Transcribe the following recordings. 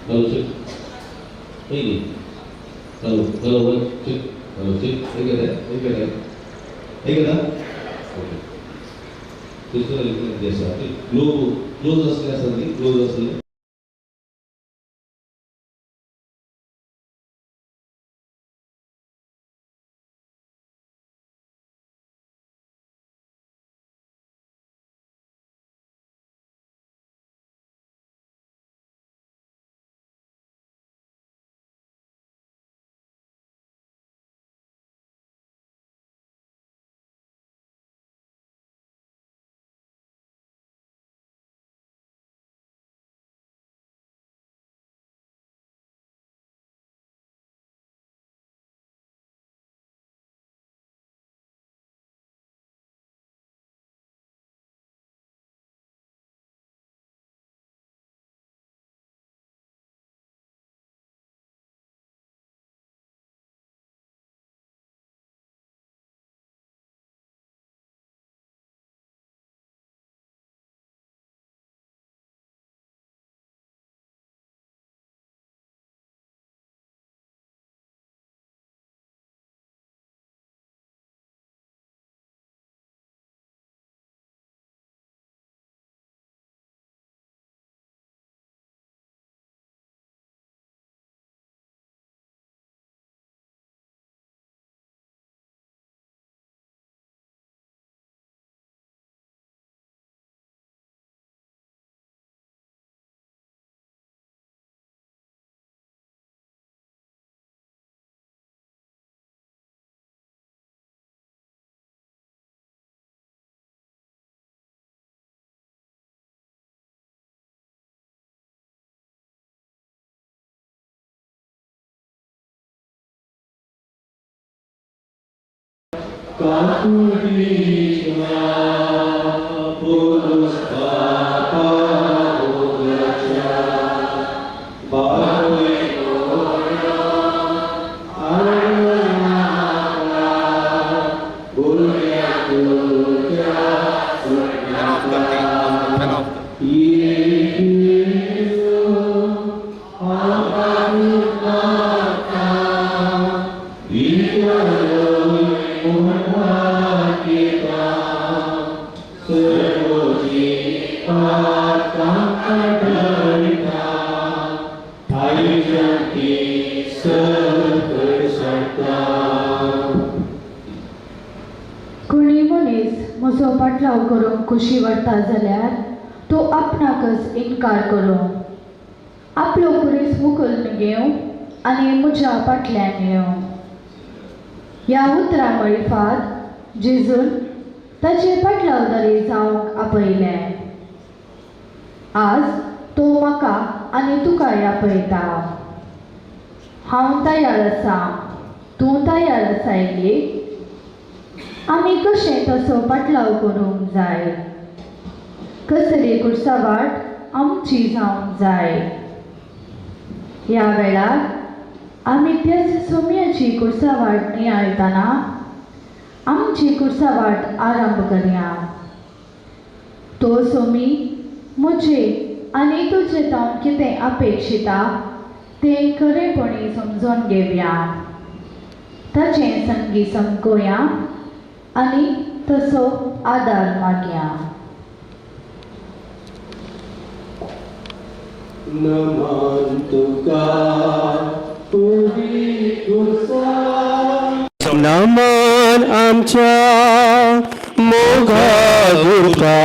Hello check. Hey. Hello, hello, one, check. Hello, check. ऐकत आहे, ऐकत आहे, ऐकत आहे. ओके. दुसरं देशात क्लो क्लोज असले असं नाही, क्लोज असले. कोणी मनीस म्हजो पाटलाव करूंक खोशी वाडटा जाल्यार तो आपणाकच इनकार करूं, आपलो खुरीस मुकूल घेवं आनी म्हज्या फाटल्यान येवं. ह्या उतरां मळिफात जेजून ताचे पाटलावदारी जावंक आपयलें. आज तो म्हाका आनी तुकाय आपयता. हांव तयार आसा, तूं तयार आसाय गे? आमी कशें तसो पाटलाव करूंक जाय? कसली कुर्सावाट आमची जावंक जाय? ह्या वेळार आमी त्याच सोम्याची कुर्सावाट नियाळटना आमची कुर्सावाट आरंभ करया. तो सोमी म्हजे आनी तुजे तावन कितें अपेक्षिता तें खरेपणी समजून घेवया, ताचें संगी समकोया आनी तसो आदार मागया. नमन तुका नमन आमच्या मोगा गुरता,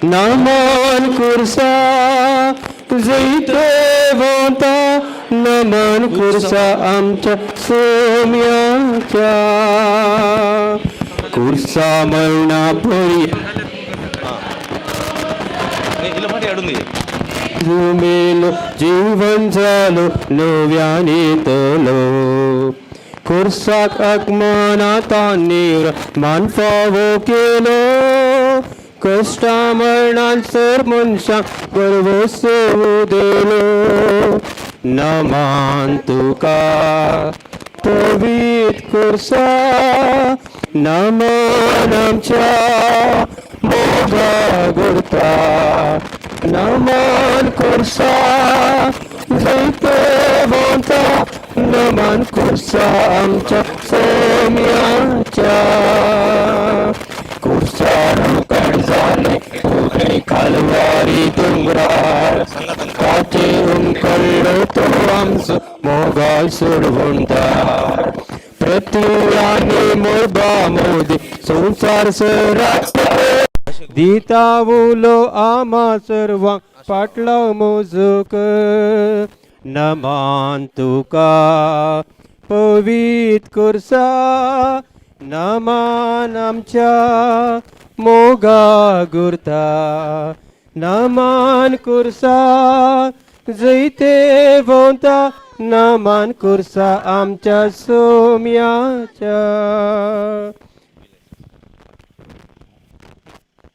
नमन कुर्सा जैते भोंवता, नमन कुर्सा आमच्या सोम्याच्या, कुर्सा मरणा परी मेलो जीवन जालो नव्याने तलो, कुर्साक आगमनाता नीर मान फावो केलो, कश्टा मरणान सर मनशाक गर्वसो दिलो. नमान तुका पवीत कुर्सा, नमन आमच्या मोगा गुरता, नमन कुर्सा जैतवंता नमन कुर्सा आमच्या सोम्याच्या. कुर्सार उकड जाले उगणे कालवारी दोंगरार, ताचे उमकळ्ळो तो आमचो मोगाळ सोडवणदार. पृथ्वी मोबा मोदी संसार सरास दिता उलो आमा सर्वांक पाटलाव मोजूक. नमान तुका पवीत कुर्सा, नमान आमच्या मोगा गुरता, नमान कुर्सा जैते वोंता, नमान कुर्सा आमच्या सोम्याच्या.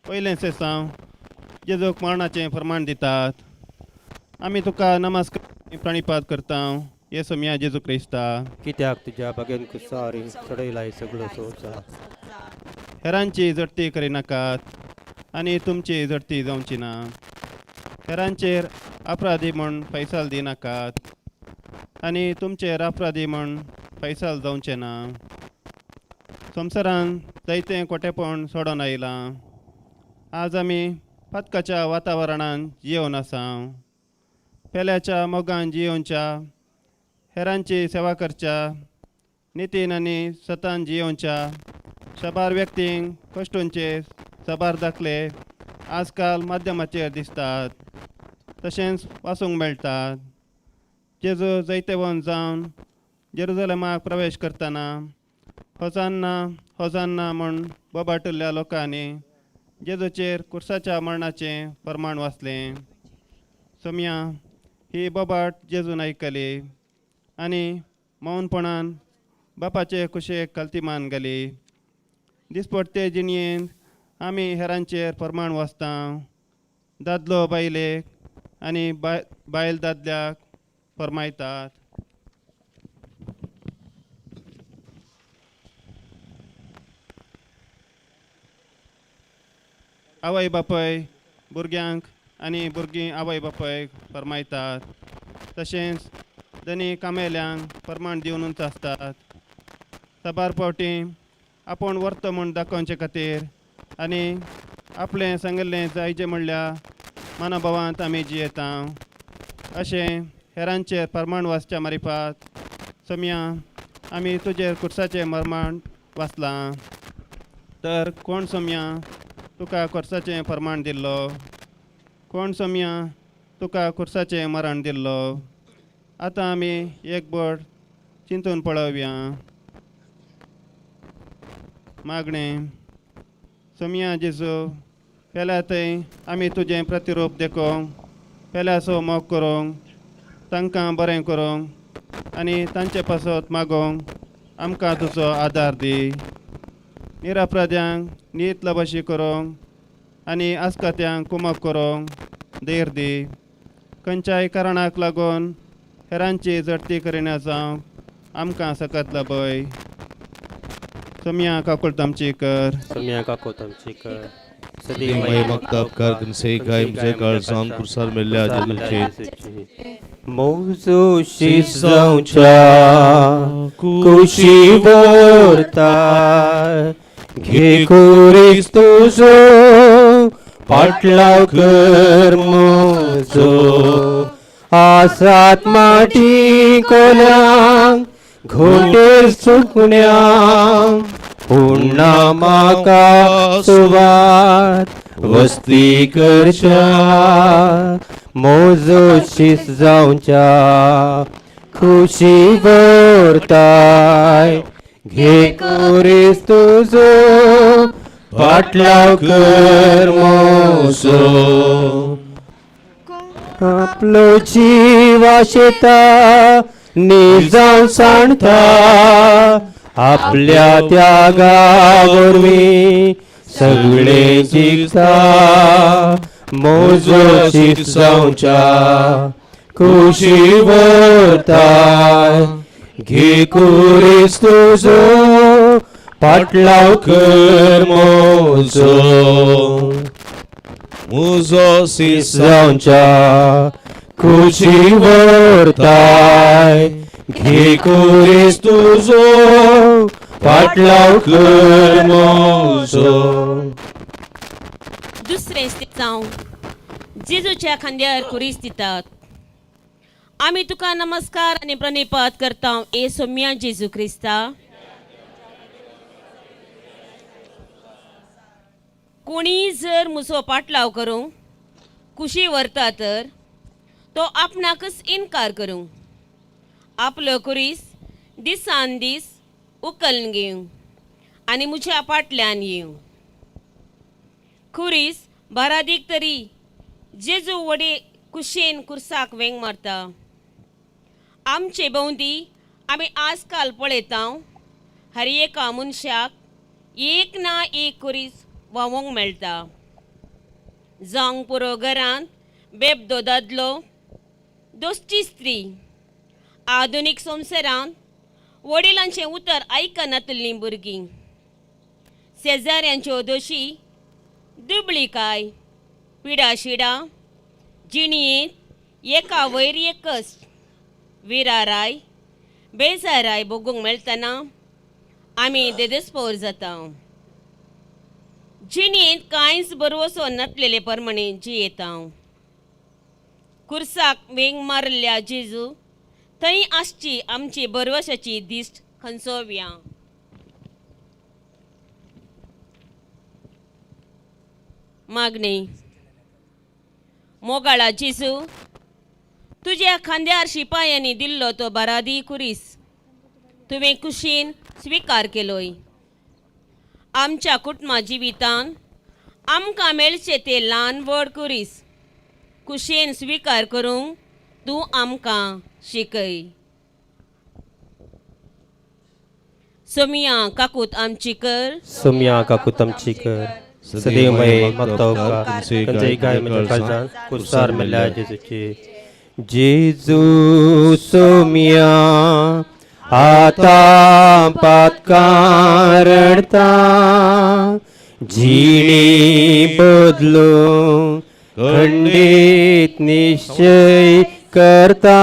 पयलें सेसांव जेजूक मरणाचें प्रमाण दितात. आमी तुका नमस्कार प्रणिपात करता हे सोमया जेजू क्रिस्ता. कित्याक तुज्या बागेन कुसारी चडयलाय सगळो संवसार. हेरांची जडती करिनाकात आनी तुमची जडती जावची ना. हेरांचेर अपराधी म्हूण फैसाल दिनाकात आनी तुमचेर अपराधी म्हूण फैसाल जावचें ना. संवसारान जायतें खोटेपण सोडून आयलां. आज आमी पातकाच्या वातावरणान जियोवन आसा. पेल्याच्या मोगान जियोवच्या, हेरांची सेवा करच्या, नितीन आनी सतान जियोवच्या साबार व्यक्तींक कश्टूंचे साबार दाखले आजकाल माध्यमाचेर दिसतात, तशेंच वाचूंक मेळटात. जेजू जैतेवन जावन जेरुजलेमाक प्रवेश करतना होजान्ना होजान्ना म्हूण बोबाटुल्ल्या लोकांनी जेजूचेर कुर्साच्या मरणाचें प्रमाण वाचलें. सोमया ही बोबाट जेजून आयकली आनी मौनपणान बापाचे कुशेक कल्तीमान घाली. दिसपडते जिणयेंत आमी हेरांचेर प्रमाण वाचता. दादलो बायलेक आनी बायल दादल्याक फरमायतात. आवय बापय भुरग्यांक आनी भुरगीं आवय बापयक फरमायतात. तशेंच धनी कामेल्यांक प्रमाण दिवनूच आसतात. साबार फावटी आपूण व्हरतो म्हूण दाखोवचे खातीर आनी आपलें सांगिल्लें जायचें म्हणल्यार मनोभावांत आमी जियेता. अशें हेरांचेर प्रमाण वाचच्या मारिफात सोमया आमी तुजेर कुर्साचें मरमाण वाचलां. तर कोण सोमया तुका कुर्साचें प्रमाण दिल्लो? कोण सोमया तुका कुर्साचें मरण दिल्लो? आतां आमी एक बोट चिंतून पळोवया. मागणें. सोमया जेजू, पेल्या थंय आमी तुजें प्रतिरूप देखोवंक, पेल्याचो मोग करूंक, तांकां बरें करूंक आनी तांचे पासत मागोवंक आमकां तुजो आदार दी. निरापराध्यांक नीत लबशी करूंक आनी आस्कात्यांक कुमक करूंक धैर्य दी. खंयच्याय कारणाक लागून हेरांची जडती करिना जावंक आमकां सकत लबय. सोमया काकुळट आमची कर. सोम्या काकोत आमची कर. सदीमय मक्ताबकार कनसे गाय मुझे काळजान कुर्सार मेल्ल्या जेजूचे. मोजो शिजावच्या कुशी बोरता, घे कुरीस तुजो पाटलाव कर मोजो. आसात माटी कोल्यांक घोटेर सुकण्यांक, पूण ना म्हाका सुवात वस्ती करच्या. मोजो शिस जावच्या खुशी वरताय, घे कुरीस तुजो पाटलाव कर मोजो. आपलो जीव आशेता निजाव सांडता, आपल्या त्यागा वरवीं सगळे जिखता. मोजो शीत जावच्या कुशी वरताय, घे कुरीस तुजो पाटलाव कर मोजो. मुजो सिस जावच्या खुशी व्हरताय घे कुरीस तुजो फाटलाव कर म्हजो. दुसरें जावं जेजूच्या खांद्यार खुरीस दितात. आमी तुका नमस्कार आनी प्रणिपात करता ए सोम्या जेजू क्रिस्ता. कोणीय जर म्हजो पाटलाव करूंक कुशी व्हरता तर तो आपणाकच इनकार करूं, आपलो कुरीस दिसान दीस उकलन घेवं आनी म्हज्या पाटल्यान येवं. खुरीस बारादीक तरी जेजू वडे कुशेन कुर्साक वेंग मारता. आमचे भोंवती आमी आजकाल पळयता हर एका मनशाक एक ना एक खुरीस व्हांवोंक मेळटा. जावंक पुरो घरांत बेबदो दादलो दोस्ती स्त्री आधुनीक संवसारांत वडिलांचें उतर आयकनातलीं भुरगीं शेजाऱ्यांच्यो दोशी दुबळी काय पिडा शिडा जिणयेंत एका वयर एकच विराराय बेजाराय भोगूंक मेळटना आमी देदेस्पोर जाता. जिणयेंत कांयच बरवसो नातलेले प्रमाणे जियेता. कुर्साक वेंग मारिल्ल्या जेजू थंय आसची आमची बरवशाची दिश्ट खंचोवया. मागणी. मोगाळा जेजू, तुज्या खांद्यार शिपायांनी दिल्लो तो बारादी कुरीस तुवें कुशीन स्विकार केलोय. आमच्या कुटुंबा जिवितान आमकां मेळचे ते ल्हान व्हड कुरीस कुशेन स्विकार करूंक तूं आमकां शिकय. सोमिया काकूत आमची कर. सोमया काकूत आमची कर. सदैव मये मागता उपकार खंयचेय गाय म्हज्या काळजान कुर्सार मेल्ल्या जेजूची. जेजू सोमया आतां पातकां रडता जिणी बदलूं खंडीत निश्चय करता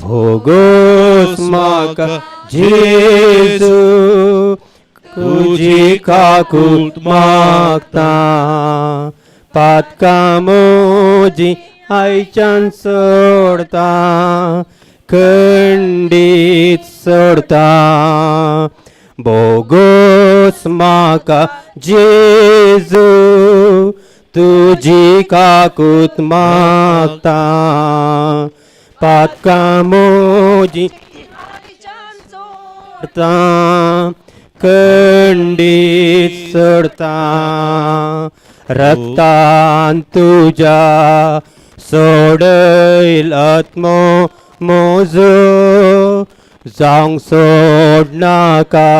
भोगोस म्हाका जेजू तुजी काकूत मागता पातकां म्हजी आयच्यान सोडता खंडीत सोडता भोगोस म्हाका जेजू तुजी काकूत मागता पातकां म्हजी सोडता खंडीत सोडता रक्तान तुज्या सोडयल आत्मो म्हजो जावंक सोडनाका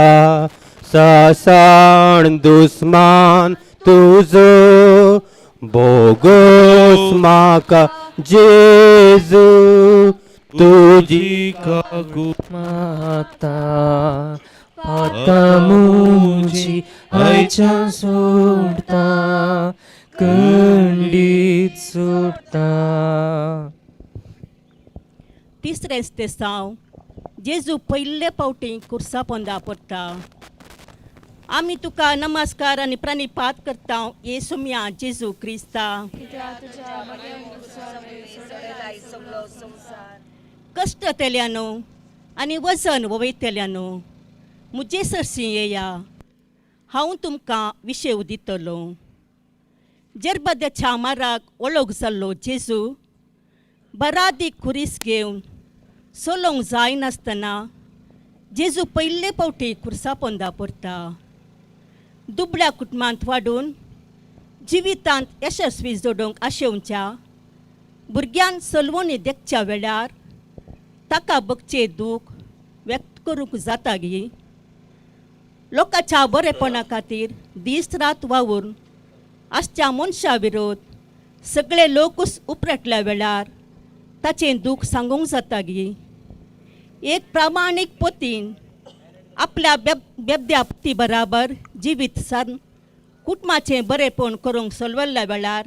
सासाण दुस्मान तुजो भोगोस म्हाका जेजू तुजी काकूत मागता पातकां म्हजी आयच्यान सोडता खंडीत सोडता. तिसरें तेसांव जेजू पयले फावटी कुर्सा पोंदा पडटा. आमी तुका नमस्कार आनी प्रणिपात करता येसुम्या जेजू क्रिस्ता. कश्ट तेल्यानो आनी वजन वयतल्यानो म्हजे सरशी येया, हांव तुमकां विशेव दितलो. जेरबद्याच्या माराक वळख जाल्लो जेजू बरादीक खुरीस घेवन चलोवंक जायनासतना जेजू पयले फावटी खुर्सा पोंदा पडटा. दुबळ्या कुटुंबांत वाडून जिवितांत यशस्वी जोडूंक आशेवच्या भुरग्यान सलवणी देखच्या वेळार ताका बगचें दूख व्यक्त करूंक जाता गी. लोकांच्या बरेपणा खातीर दीस रात वावून आसच्या मनशा विरोध सगळे लोकूच उपरटल्या वेळार ताचें दूख सांगूंक जाता गी. एक प्रामाणीक पतीन आपल्या बेबद्या पती बराबर जिवीत सारून कुटुंबाचें बरेपण करूंक सलवल्ल्या वेळार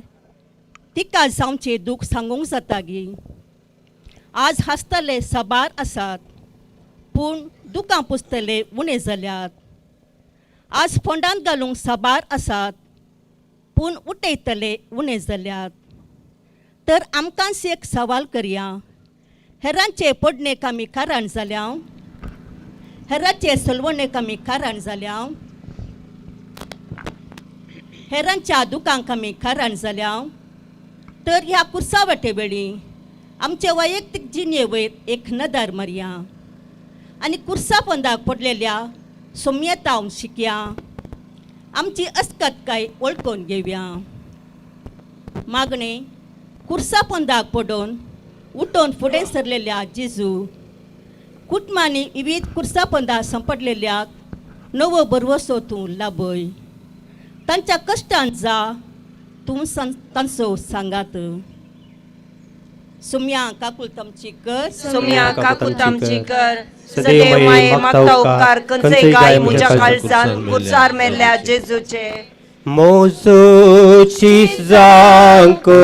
तिका जावचें दूख सांगूंक जाता गी? आज हांसतले साबार आसात, पूण दुकां पुसतले उणें जाल्यात. आज फोंडांत घालूंक साबार आसात, पूण उठयतले उणें जाल्यात. तर आमकांच एक सवाल करया, हेरांचे पडणेक आमी कारण जाल्या? हेरांचे सलवणेक आमी कारण जाल्या? हेरांच्या दुकांक आमी कारण जाल्या? तर ह्या कुर्सा वाटे वेळी आमचे वैयक्तीक जिणे वयर एक नदर मारया आनी कुर्सा पोंदाक पडलेल्या सोम्यतावन शिकया, आमची अस्कतकाय वळखून घेवया. मागणें, कुर्सा पोंदाक पडून उठून फुडें सरलेल्या जेजू, कुटुंबांनी विवीध कुर्सा पोंदा सांपडलेल्याक नवो भरवसो तूं लाभय. तांच्या कश्टान जा तूं तांचो सांगात. सुम्या काकूळ आमची कर. सोम्या काकूत आमची कर. सदैव माये मागता उपकार खंयचेय गाय म्हज्या काळजान कुर्सार मेल्ल्या जेजूचे. मोजोची जांकोणाशिता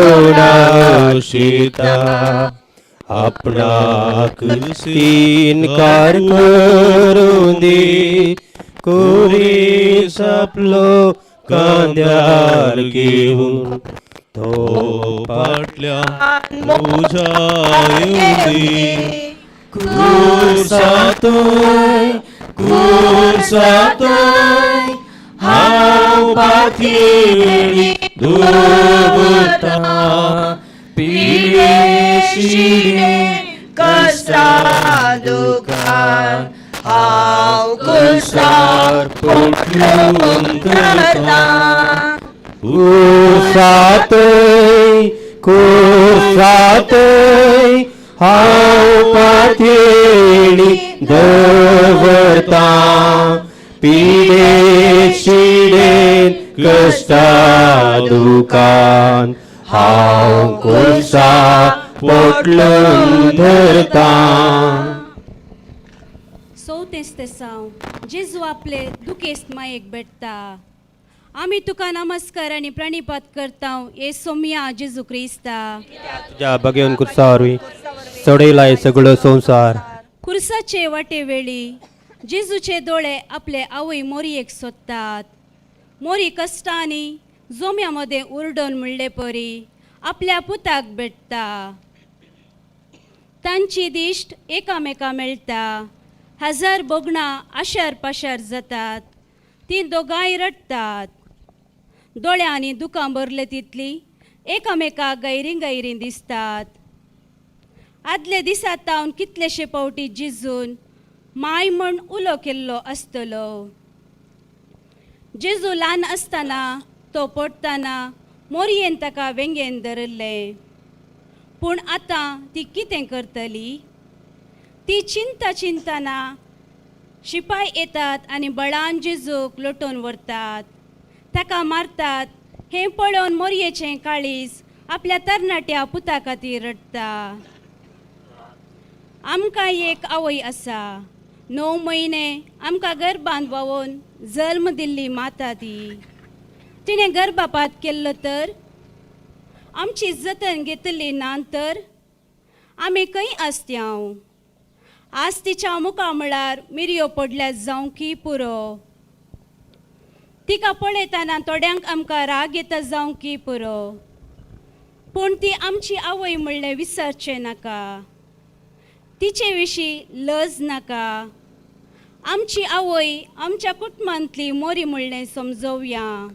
आपणाक इनकार करूं दी, कुरीस आपलो कांद्यार घेवन तो फाटल्या तुझ्या येवंदी. कुर्सातोय कुर्सातोय हांव पातयेळी दवरता, पिडे शिडे कश्टा दुखान हांव कुर्सार कुर्सार पोटलून करता. कुर्सातय कुर्सातय हांव पातयेळी दवरता, पिडे शिडेन कश्टा दुकान हांव कुर्सा पोटलून धरता. चवथें तेसांव, जेजू आपले दुखेस्त मायेक भेटता. आमी तुका नमस्कार आनी प्रणिपात करता हे सोमया जेजू क्रिस्ता. तुज्या बगेवन कुर्सा वरवीं चडयलाय सगळो संवसार. कुर्साचे वाटे वेळी जेजूचे दोळे आपले आवय मोरयेक सोदतात. मोरी कश्टांनी जोम्या मदें उरडोन म्हणले परी आपल्या पुताक भेटता. तांची दिश्ट एकामेका मेळटा. हजार भोगणां आशार पाशार जातात. तीं दोगांय रडटात. दोळ्यांनी दुकां भरले तितली एकामेकाक गैरीं गैरीं दिसतात. आदले दिसा तावन कितलेशे फावटी जेजून माय म्हण उलो केल्लो आसतलो. जेजू ल्हान आसतना तो पडटना मोरयेन ताका वेंगेन धरिल्लें. पूण आतां ती कितें करतली? ती चिंता चिंतना शिपाय येतात आनी बळान जेजूक लोटून व्हरतात, ताका मारतात. हें पळोवन मोरयेचें काळीज आपल्या तरणाट्या पुता खातीर रडटा. आमकां एक आवय आसा. 9 म्हयने आमकां गर्भांत व्हांवोवन जल्म दिल्ली माता ती. तिणें गर्भपात केल्लो तर आमची जतन घेतली ना तर आमी खंय आसत्यांव? आज तिच्या मुखामळार मिरयो पडल्यार जावं की पुरो. तिका पळयतना थोड्यांक आमकां राग येता जावं की पुरो, पूण ती आमची आवय म्हणलें विसरचें नाका. तिचे विशीं लज नाका. आमची आवय आमच्या कुटुंबांतली मोरी म्हणलें समजोवया,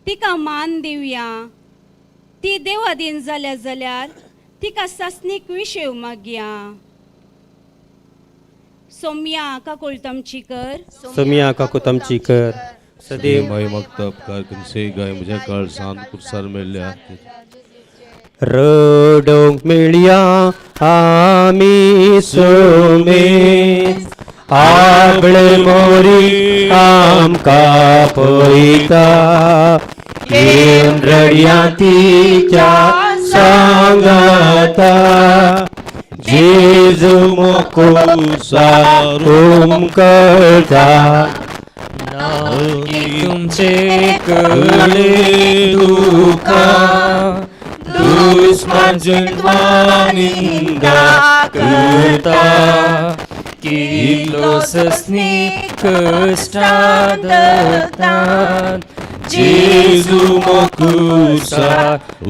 तिका मान दिवया. ती देवादीन जाल्या जाल्यार तिका सासणीक विशेव मागया. सोम्या काकूळ आमची कर. सोमया काकूत आमची कर. सदैव माये मागता उपकार खंयचेय गाय म्हज्या काळजान कुर्सार मेल्ल्या. रडोंक मेळया आमी सोमे, आपले मोरी आमकां पळयता, येवन रडया तिच्या सांगाता. जेजू मोकुसार उमकळटा, तुमचे कळे दुखा मार्जन निंदा करता कितलो सस्नी कश्टां दत्तान जेजू मोकुसा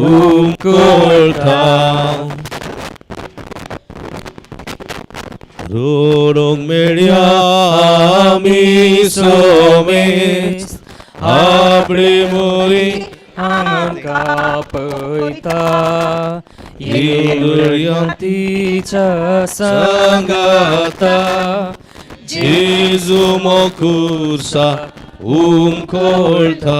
उमकोळता रोडोंक मेळया आमी सोमेस आपणे मोरी आमकां पळयता तिच्या सांगाता जेजू मोकुसा उमकोळता.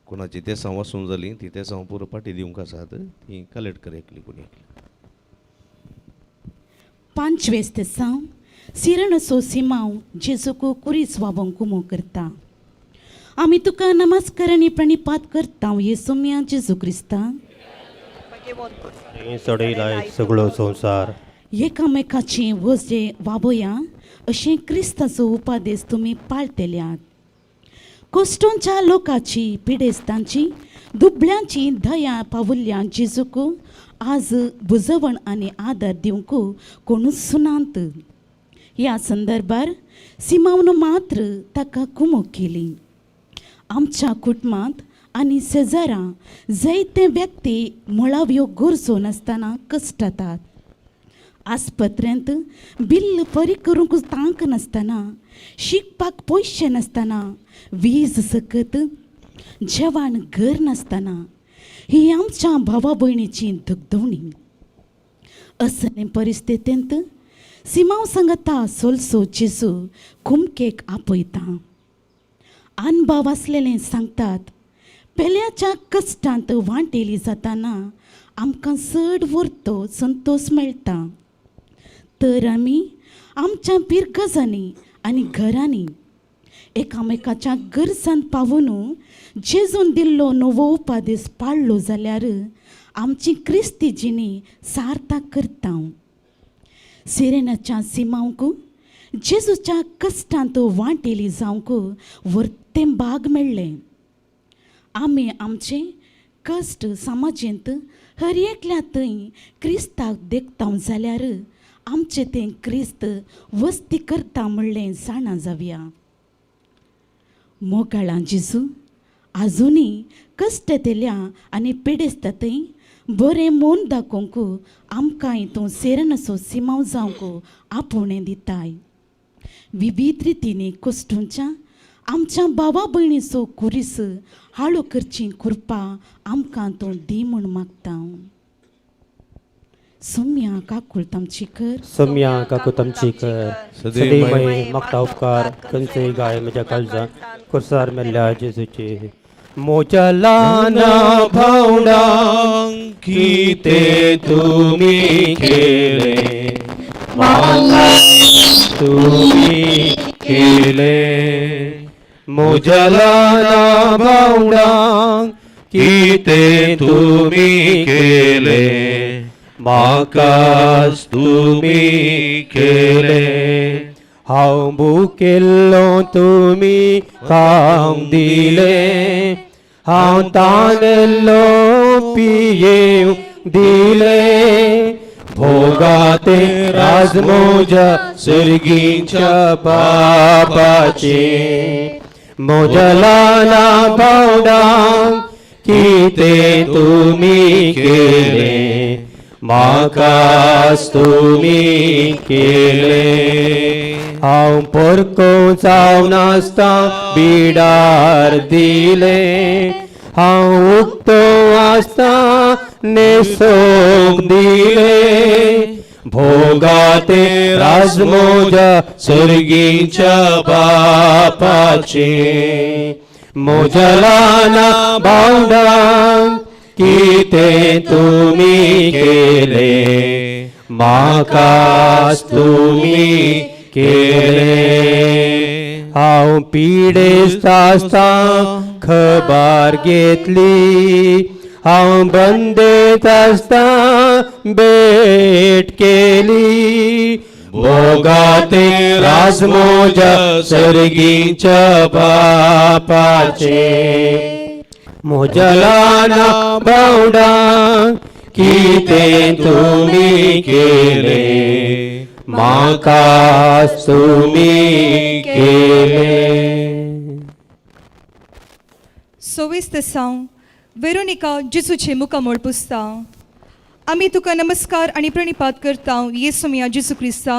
कोणाची तेसां वासून जालीं ती तेसां पुरो पाटी दिवंक आसात ती कलेक्ट कर एकली कोणी एकली. पांचवेस तेसांव सिरणसो सिमांव जेजूक कुरीस वाबोंक कुमो करता. आमी तुका नमस्कार आनी प्रणिपात करता येसुम्या जेजू क्रिस्ता. चडयलाय सगळो संवसार. एकामेकाचें वजें वाबोया अशें क्रिस्ताचो उपादेस तुमी पाळटेल्यात. कोश्टोंच्या लोकाची पिडेस्तांची दुबळ्यांची दया पावुल्ल्या जेजूक आज बुजवण आनी आदार दिवंक कोणूच सुनांत. ह्या संदर्भार सिमावन मात्र ताका कुमोक केली. आमच्या कुटुंबांत आनी शेजारां जायते व्यक्ती मुळाव्यो गरजो नासतना कश्टतात. आस्पत्रेंत बिल्ल परी करूंक तांक नासतना शिकपाक पयशे नासतना वीज सकत जेवण घर नासतना ही आमच्या भावा भयणीची दगदवणी. असले परिस्थितींत सिमांव सांगता सोलसो जेजू कुमकेक आपयता. अनभाव आसलेले सांगतात पेल्याच्या कश्टांत वांटेली जाताना आमकां चड व्हरतो संतोश मेळटा. तर आमी आमच्या पिरगजांनी आनी घरांनी एकामेकाच्या गरजांत पावून जेजून दिल्लो नवो उपादेस पाळ्ळो जाल्यार आमची क्रिस्ती जिणी सार्थक करता. सिरेनाच्या सिमांवक जेजूच्या कश्टांत वांटेली जावंक व्हरतें भाग मेळ्ळें. आमी आमचे कश्ट समाजेंत हर एकल्या थंय क्रिस्ताक देखता जाल्यार आमचें तें क्रिस्त वस्ती करता म्हणलें जाणा जावया. मोगाळां जेजू आजुनूय कश्टतेल्या आनी पिडेस्ता थंय बरें मन दाखोवंक आमकांय तूं सेरनाचो सिमांव जावंक आपोवणें दिताय. विवीध रितींनी कश्टूंच्या आमच्या भावा भयणीचो कुरीस हाळो करची कृपा आमकां तूं दी म्हूण मागता. सोम्या काकूळ आमची कर. सोम्या काकूत आमची कर. सदैमय मागता उपकार खंयचेय गाय म्हज्या काळजान कुर्सार मेल्ल्या जेजूचे. मोज्या ल्हाना भावंडांक कितें तुमी केलें म्हाका तुमी केलें. म्हज्या ल्हाना भावंडांक कितें तुमी केलें म्हाकाच तुमी केलें. हांव भुकेल्लो तुमी खावंक दिलें हांव तानेल्लो पियेवंक दिलें. भोगाते राज म्हज्या सर्गीच्या बापाचें. म्हज्या ल्हाना भावंडांक कितें तुमी केलें म्हाकाच तुमी केलें. हांव परको जावन आसता बिडार दिलें हांव उक्तो आसता न्हेसोवंक दिलें. भोगाते राज म्हज्या सर्गीच्या बापाचें. म्हज्या ल्हाना भावंडांक कितें तुमी केलें म्हाकाच तुमी केलें. हांव पिडेस्त आसता खबर घेतली हांव बंदेत आसता भेट केली. भोगाते राजमोजा सर्गीच्या बापाचे मोजलाना बावडा कितें तुमी केले म्हाका तुमी केले. 26 तेसांव वेरोनिका जेजूचे मुखामळ पुसता. आमी तुका नमस्कार आनी प्रणिपात करता येसू मिया जेजू क्रिस्ता.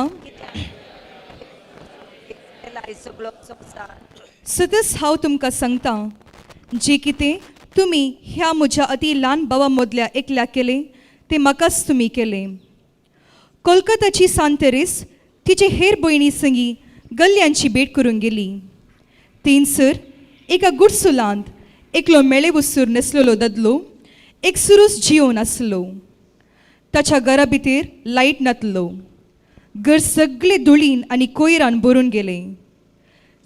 सदस हांव तुमकां सांगता जे कितें तुमी ह्या म्हज्या अती ल्हान भावा मदल्या एकल्या केलें तें म्हाकाच तुमी केलें. कोलकाताची सांत तेरेस तिचे हेर भयणी संगी गल्ल्यांची भेट करूंक गेली. थंयसर एका गुडसुलांत एकलो मेळे वस्तूर नेसलेलो दादलो एक सुरूस जियोन आसलो. ताच्या घरा भितर लायट नातलो. घर सगळे धुळीन आनी कोयरान भरून गेलें.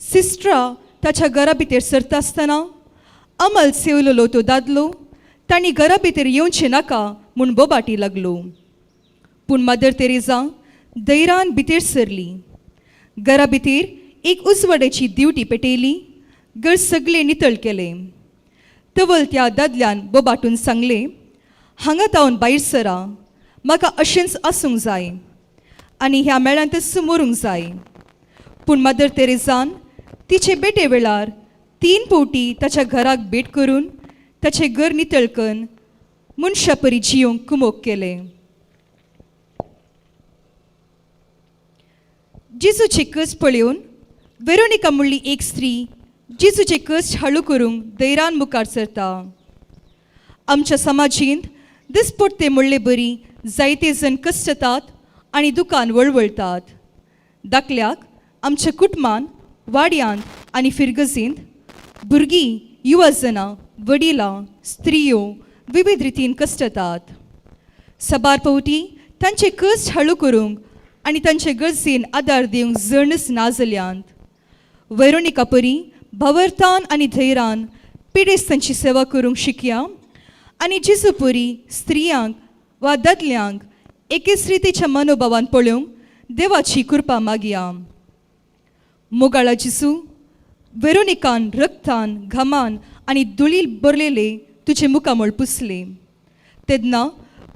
सिस्ट्रा ताच्या घरा भितर सरता आसतना अमल सेवलेलो तो दादलो तांणी घरा भितर येवचें नाका म्हूण बोबाटी लागलो. पूण मदर तेरेजा धैरान भितर सरली. घरा भितर एक उजवाड्याची दिवटी पेटयली. घर सगळें नितळ केलें. तवल त्या दादल्यान बोबाटून सांगलें, हांगा तावन भायर सरा, म्हाका अशेंच आसूंक जाय आनी ह्या मेळांतच मरूंक जाय. पूण मदर तेरेजान तिचे भेटे वेळार 3 फावटी ताच्या घराक भेट करून ताचें घर नितळ करून मनशा परी जियोंक कुमोक केलें. जेजूचे कस पळोवन वेरोनिका म्हणली एक स्त्री जेजूचे कस हाळू करूंक धैरान मुखार सरता. आमच्या समाजींत दिसपडते म्हणले बरी जायते जण कश्टतात आनी दुकान वळवळतात. दाखल्याक आमच्या कुटुंबान वाड्यांत आनी फिरगजींत भुरगीं, युवा जनां, वडिलां, स्त्रियो विविध रितीन कश्टतात. सबार फावटी तांचे कश्ट हाळू करूंक आनी तांचे गरजेन आदार दिवंक जणच ना जाल्यांत. वेरोनिका परी भावर्थान आनी धैरान पिडेस्तांची सेवा करूंक शिकया आनी जेजू परी स्त्रियांक वा दादल्यांक एकेच रितीच्या मनोभावान पळोवंक देवाची कृपा मागया. मोगाळा जेजू, वेरोनिकान रक्तान, घामान आनी धुळील भरलेले तुजे मुखामळ पुसले तेन्ना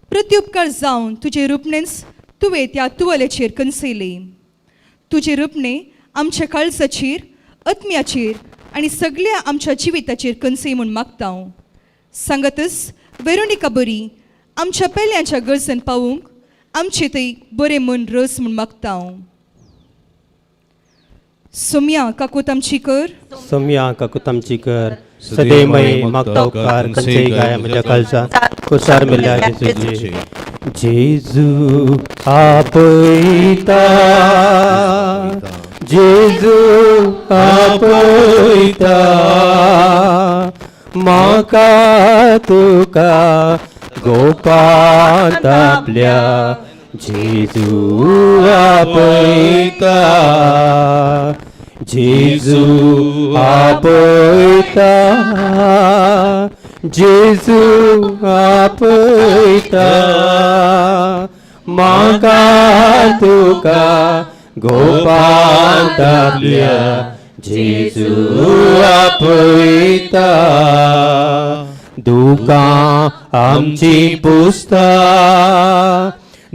प्रत्युपकार जावन तुजे रुपणेच तुवें त्या तुवाल्याचेर कनसयले. तुजे रुपणे आमच्या काळजाचेर, आत्म्याचेर आनी सगळ्या आमच्या जिविताचेर कनसय म्हूण मागता. सांगतच वेरोनिका बरी आमच्या पेल्यांच्या गरजेन पावूंक आमचे थंय बरें मन रस म्हूण मागता. सोम्या काकूत आमची कर. सोम्या काकूत आमची कर. सदैमय मागता उपकार खंयचेय गाय म्हज्या काळजा कुसार मेल्या जेजूचे. जेजू आपयता, जेजू आपयता, म्हाका तुका गोपांत आपल्या. जेजू आपयता, जेजू आपयता, जेजू आपयता, म्हाका तुका गोपांत आपल्या. जेजू आपयता. दुकां आमची पुसता,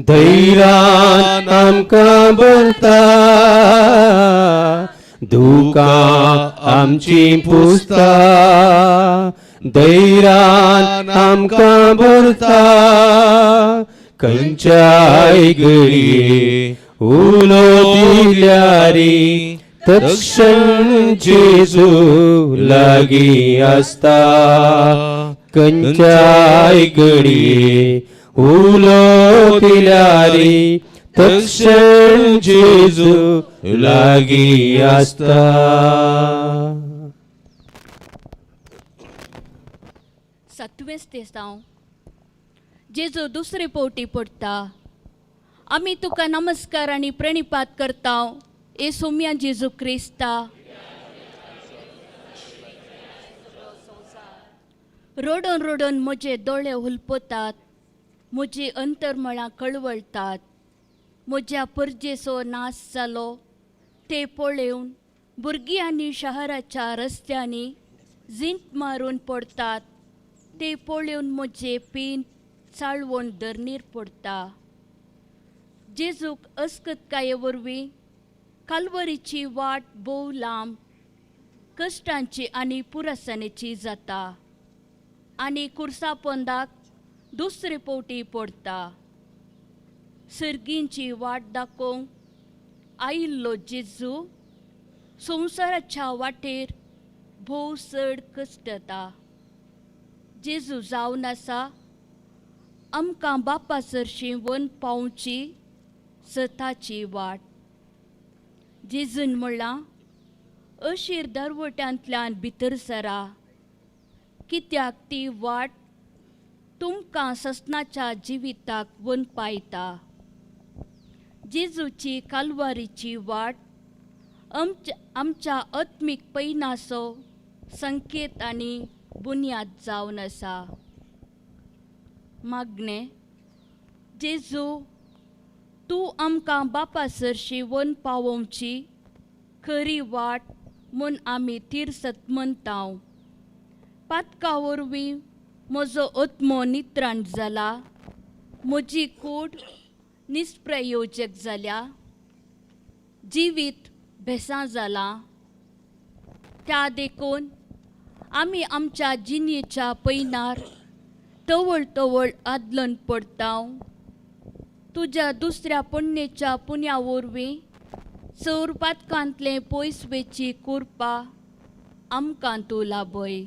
धैरान आमकां भरता. दुकां आमची पुसता, धैरान आमकां भरता. खंयच्याय घडये उलो दिल्यारी तक्षण जेजू लागीं आसता. खंयच्याय घडये उलो दिल्यारी तक्षण जेजू लागीं आसता. 7वें तेसांव जेजू दुसरे फावटी पडटा. आमी तुका नमस्कार आनी प्रणिपात करता ए सोम्या जेजू क्रिस्ता. रडून रडून म्हजे दोळे हुलपतात, म्हजी अंतरमळां कळवळतात. म्हज्या परजेचो नाश जालो ते पळोवन भुरगीं शहराच्या रस्त्यांनी झिंत मारून पडटात ते पळोवन म्हजें पीन चाळवण धरणीर पडटा. जेजूक अस्कतकाये वरवीं कालवरीची वाट भोव लांब कश्टांची आनी पुरसाणेची जाता आनी कुर्सा पोंदाक दुसरे पवटी पडटा. सर्गींची वाट दाखोवंक आयिल्लो जेजू संवसाराच्या वाटेर भोव चड कश्टता. जेजू जावन आसा आमकां बापा सरशी वन पावची सताची वाट. जेजून म्हणलां अशीर दरवट्यांतल्यान भितर सरा कित्याक ती वाट तुमकां ससनाच्या जिविताक वनपायता. जेजूची कालवारीची वाट आमच्या आत्मीक पयनाचो संकेत आनी बुन्याद जावन आसा. मागणें, जेजू तूं आमकां बापा सरशी वन पावोवची खरी वाट म्हूण आमी तिरसत म्हणटाव. पातका वरवीं म्हजो आत्मो नित्राण जाला, म्हजी कूड निस्प्रयोजक जाल्या, जिवीत भेसां जालां. त्या देखून आमी आमच्या जिणेच्या पयनार तवळ तवळ आदलन पडटाव. तुज्या दुसऱ्या पुण्येच्या पुण्या वरवीं चोर पातकांतलें पयस वेची कुरपा आमकां तूं लाभय.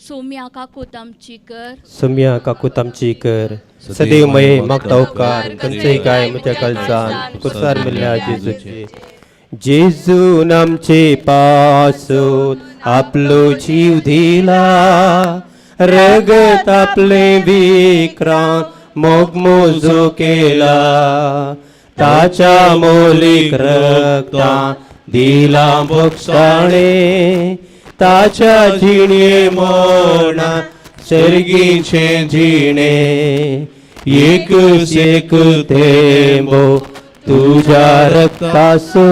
सोम्या काकूत आमची कर, सोम्या काकूत आमची कर, सदैव मये मागता उपकार खंयचेय काय म्हज्या काळजान कुर्सार मेल्ल्या जेजूचे. जेजून आमचे पासून आपलो जीव दिला, रगत आपले विक्रांत मोग मोजो केला, ताच्या मोलीक रक्तान दिला भोगसाणे, ताच्या जिणे मोना सर्गीचे जिणे, एक एक थेंबो तुझ्या रक्तासो,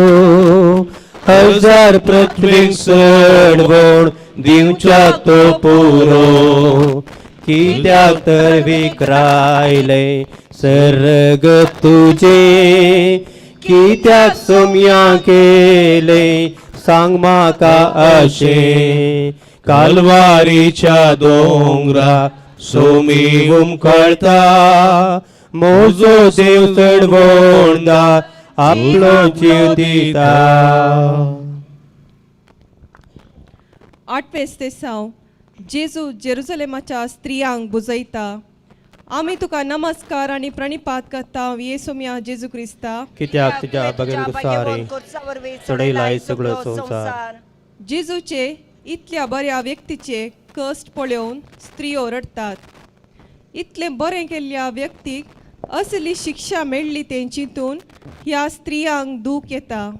हजार पृथ्वीक सडवण दिवच्या तो पुरो, कित्याक तर विक्रायले सर्ग तुझे, कित्याक सोम्या केले सांग म्हाका अशें. कालवारीच्या दोंगरा सोमी उमकळता, मोजो देव चडवणदार आपलो जीव दिता. आठवें तेसांव जेजू जेरुजलेमाच्या स्त्रियांक बुजयता. आमी तुका नमस्कार आनी प्रणिपात करता येसुम्या जेजू क्रिस्ता. कित्याक तुज्या बगेन कुसारी चडयलाय सगळो संवसार. जेजूचे इतल्या बऱ्या व्यक्तीचे कश्ट पळोवन स्त्रियो रडटात. इतलें बरें केल्ल्या व्यक्तीक असली शिक्षा मेळ्ळी तें चिंतून ह्या स्त्रियांक दूख येता.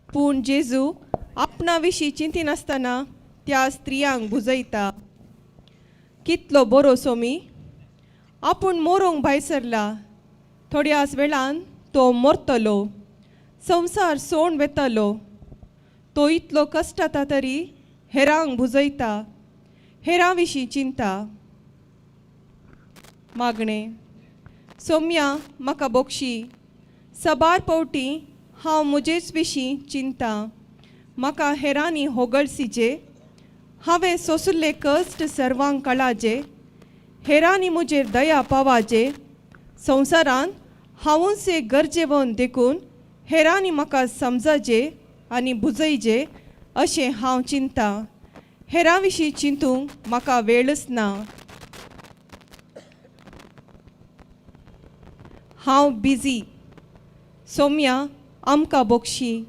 पूण जेजू आपणा विशीं चिंतिनासतना त्या स्त्रियांक बुजयता. कितलो बरो सोमी, आपूण मोरोंक भायर सरला, थोड्याच वेळान तो मरतलो, संवसार सोण वेतलो. तो इतलो कश्टाता तरी हेरांक बुजयता, हेरां विशीं चिंता. मागणें, सोम्या म्हाका बोक्षी, सबार पावटी हांव म्हजेच विशीं चिंता, म्हाका हेरांनी होगळसीचे, हांवें सोंसुल्ले कश्ट सर्वांक कळाजे, हेरांनी म्हजेर दया पावाजे, संवसारांत हांवूच एक गरजेवन देखून हेरांनी म्हाका समजाजे आनी बुजयजे अशें हांव चिंता. हेरां विशीं चिंतूंक म्हाका वेळच ना. हांव बिजी. सोम्या आमकां बोक्षी,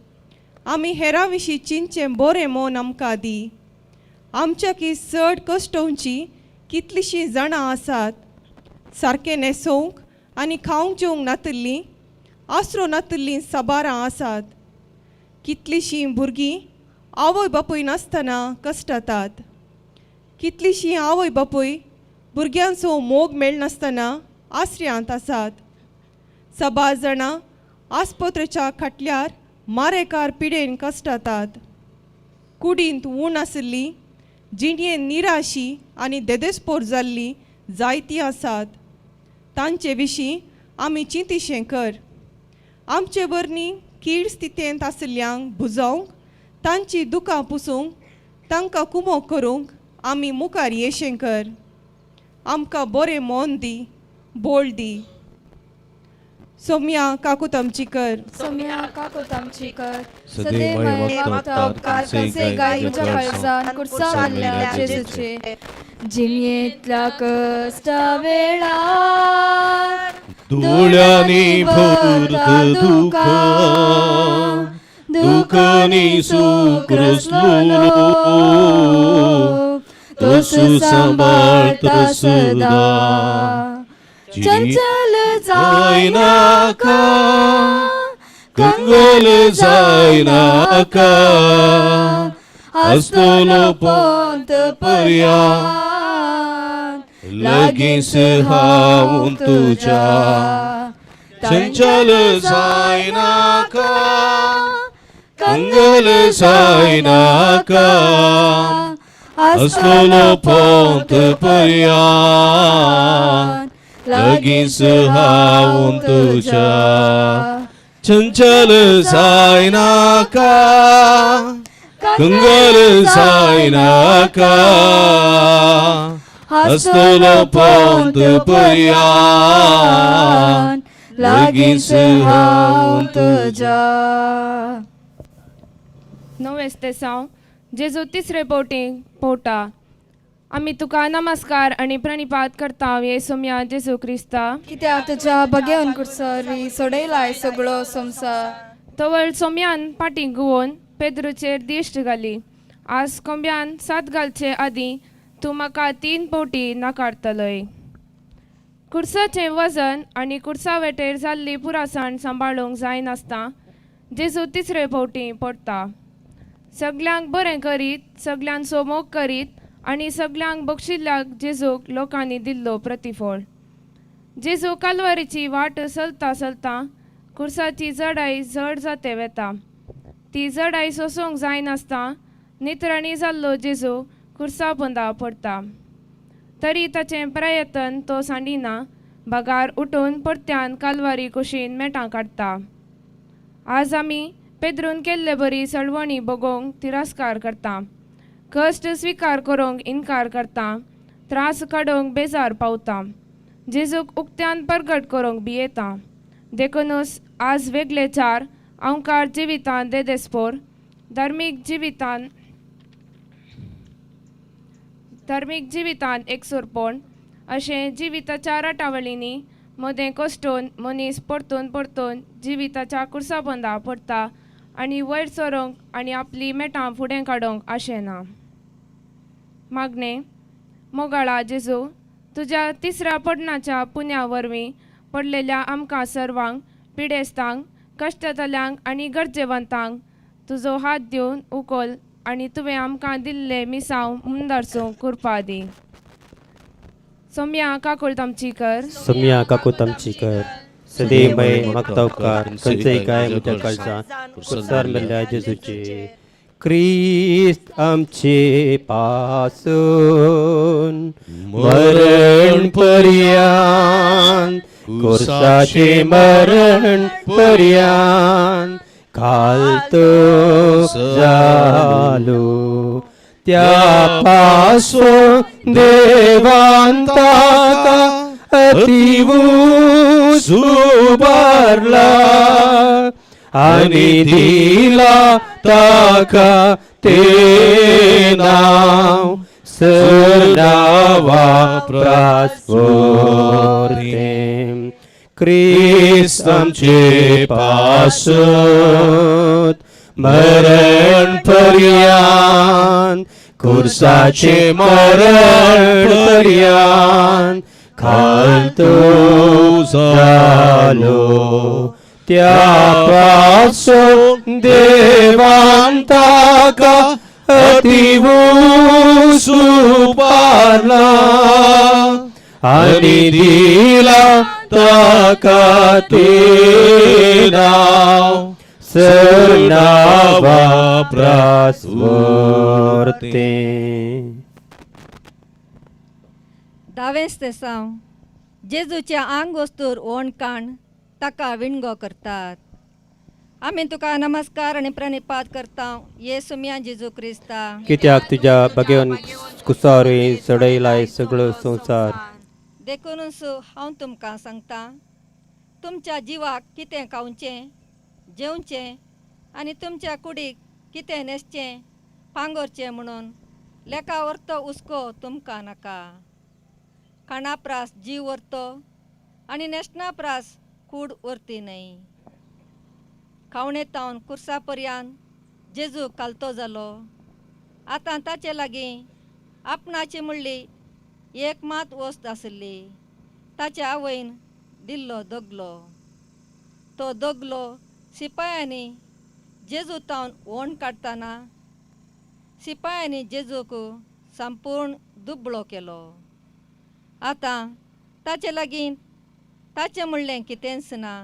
आमी हेरां विशीं चिंतचें बरें मन आमकां दी. आमच्याकी चड कश्टोवची कितलींशीं जाणां आसात, सारकें न्हेसोवंक आनी खावंक जेवंक नातिल्लीं, आसरो नातिल्लीं साबारां आसात. कितलींशीं भुरगीं आवय बापूय नासतना कश्टतात. कितलींशीं आवय बापूय भुरग्यांचो मोग मेळनासतना आसऱ्यांत आसात. सबार जाणां आस्पत्रेच्या खाटल्यार मारेकार पिडेन कश्टातात. कुडींत ऊण आशिल्ली, जिणयेन निराशी आनी देदेस्पोर जाल्ली जायतीं आसात. तांचे विशीं आमी चिंतिशें कर. आमचे वरवीं कीड स्थितेंत आशिल्ल्यांक भुजोवंक, तांची दुकां पुसूंक, तांकां कुमोक करूंक आमी मुखार येशें कर. आमकां बरें मन दी, बोल दी. सोम्या काकूत आमची कर. सोम्या काकूत आमची कर. सदैव मागता उपकार खंयचेय गाय म्हज्या काळजान कुर्सा मारल्या जेजूचे. जिणेंतल्या कश्टा वेळार दोळ्यांनी भरता दुकां, दुकांनी सुख रसलो, तसो सांबाळता सदां. चंचल जायनाका, कंगल जायनाका, आसतलो पोंत पर्यान, लागींच हांव तुज्या. चंचल जायनाका, कंगल जायनाका, आसतलो पोंत पर्यान, लागींच हांव तुज्या. चंचल जायनाका, कंगल जायनाका, आसतलो पोंत पर्यान, लागींच हांव तुज्या. नवेस्ते साव जेजू तिसरे पवटी पोवटा. आमी तुका नमस्कार आनी प्रणिपात करता ये सोम्या जेजू क्रिस्ता. कित्याक तुज्या बगेवन कुर्सरी सोडयलाय सगळो संवसार. तवळ सोम्यान पाटी गुवोन पेद्रूचेर दिश्ट घाली. आज कोंब्यान सात घालचे आदीं तूं म्हाका 3 पवटी नाकारतलोय. कुर्साचें वजन आनी कुर्सा वेटेर जाल्ली पुरासाण सांबाळूंक जायनासतना जेजू तिसरे पवटी पडटा. सगल्यांक बरें करीत, सगल्यांचो मोग करीत आनी सगल्यांक बक्षिल्ल्याक जेजूक लोकांनी दिल्लो प्रतिफळ. जेजू कालवारीची वाट चलता चलता कुर्साची जडाय जड जाते वेता. ती जडाय सोसूंक जायनासतना नितराणी जाल्लो जेजू कुर्सा पोंदा पडटा. तरी ताचें प्रयत्न तो सांडिना, बगार उठून परत्यान कालवारी कुशीन मेटां काडटा. आज आमी पेद्रून केल्ले बरी सळवणी बगोवंक तिरस्कार करता, कश्ट स्विकार करूंक इनकार करता, त्रास काडूंक बेजार पावता, जेजूक उक्त्यान परगट करूंक भियेता. देखुनूच आज वेगळे चार अंकार जिवितान देदेस्पोर, धर्मीक जिवितान एकसुरपण अशें जिविताच्या राटावळींनी मदें कश्टून मनीस परतून परतून जिविताच्या कुर्साबंदा पडटा आनी वयर सरूंक आनी आपली मेटां फुडें काडूंक आशेना. मागणें. मोगाळा जेजू, तुज्या तिसऱ्या पडणाच्या पुण्या वरवीं पडलेल्या आमकां सर्वांक, पिडेस्तांक, कश्टतल्यांक आनी गरजेवंतांक तुजो हात दिवन उखल आनी तुवें आमकां दिल्लें मिसांव मुंदारसूंक कृपा दी. सोम्या काकूळट आमची कर. सोम्या काकूत आमची कर. सदैव मागता उपकार खंयचेय काय म्हज्या काळजान कुर्सार मेल्ल्या जेजूचे. क्रिस्त आमचे पासून मरण पर्यान, कुर्साचे मरण पर्यान घालतो जालो. त्या पासून देवान ताका अतीव सुबारला आनी दिला ताका ते नाव सरनावा प्रास्पोर्ते. क्रिस्त आमचे पासत मरण पर्यान, कुर्साचे मरण पर्यान खालतो जालो. त्या पासून देवान ताका अतीव सुपारला आनी दिला क्रिस्ता खातीर हांव सरनावा प्रास्वर्ते. दावेंच तेसांव जेजूच्या आंग वस्तूर ओण काण ताका विणगो करतात. आमी तुका नमस्कार आनी प्रणिपात करता येसु मिया जेजू क्रिस्ता. कित्याक तुज्या बगेवन कुसारूय चडयलाय सगळो संवसार. देखूनच हांव तुमकां सांगता, तुमच्या जिवाक कितें खावचें जेवचें आनी तुमच्या कुडीक कितें न्हेसचें पांगोरचें म्हणून लेखा व्हरतो हुस्को तुमकां नाका. खाणा प्रास जीव व्हरतो आनी न्हेसणा प्रास कूड व्हरती न्हय. खावणे तावन कुर्सा पर्यान जेजू कालतो जालो. आतां ताचे लागीं आपणाची म्हणली एक मात वस्त आसली, ताच्या आवयन दिल्लो दगलो. तो दगलो सिपायांनी जेजू तावन ओण काडटना सिपायांनी जेजूक संपूर्ण दुबळो केलो. आतां ताचे लागीं ताचें म्हणलें कितेंच ना.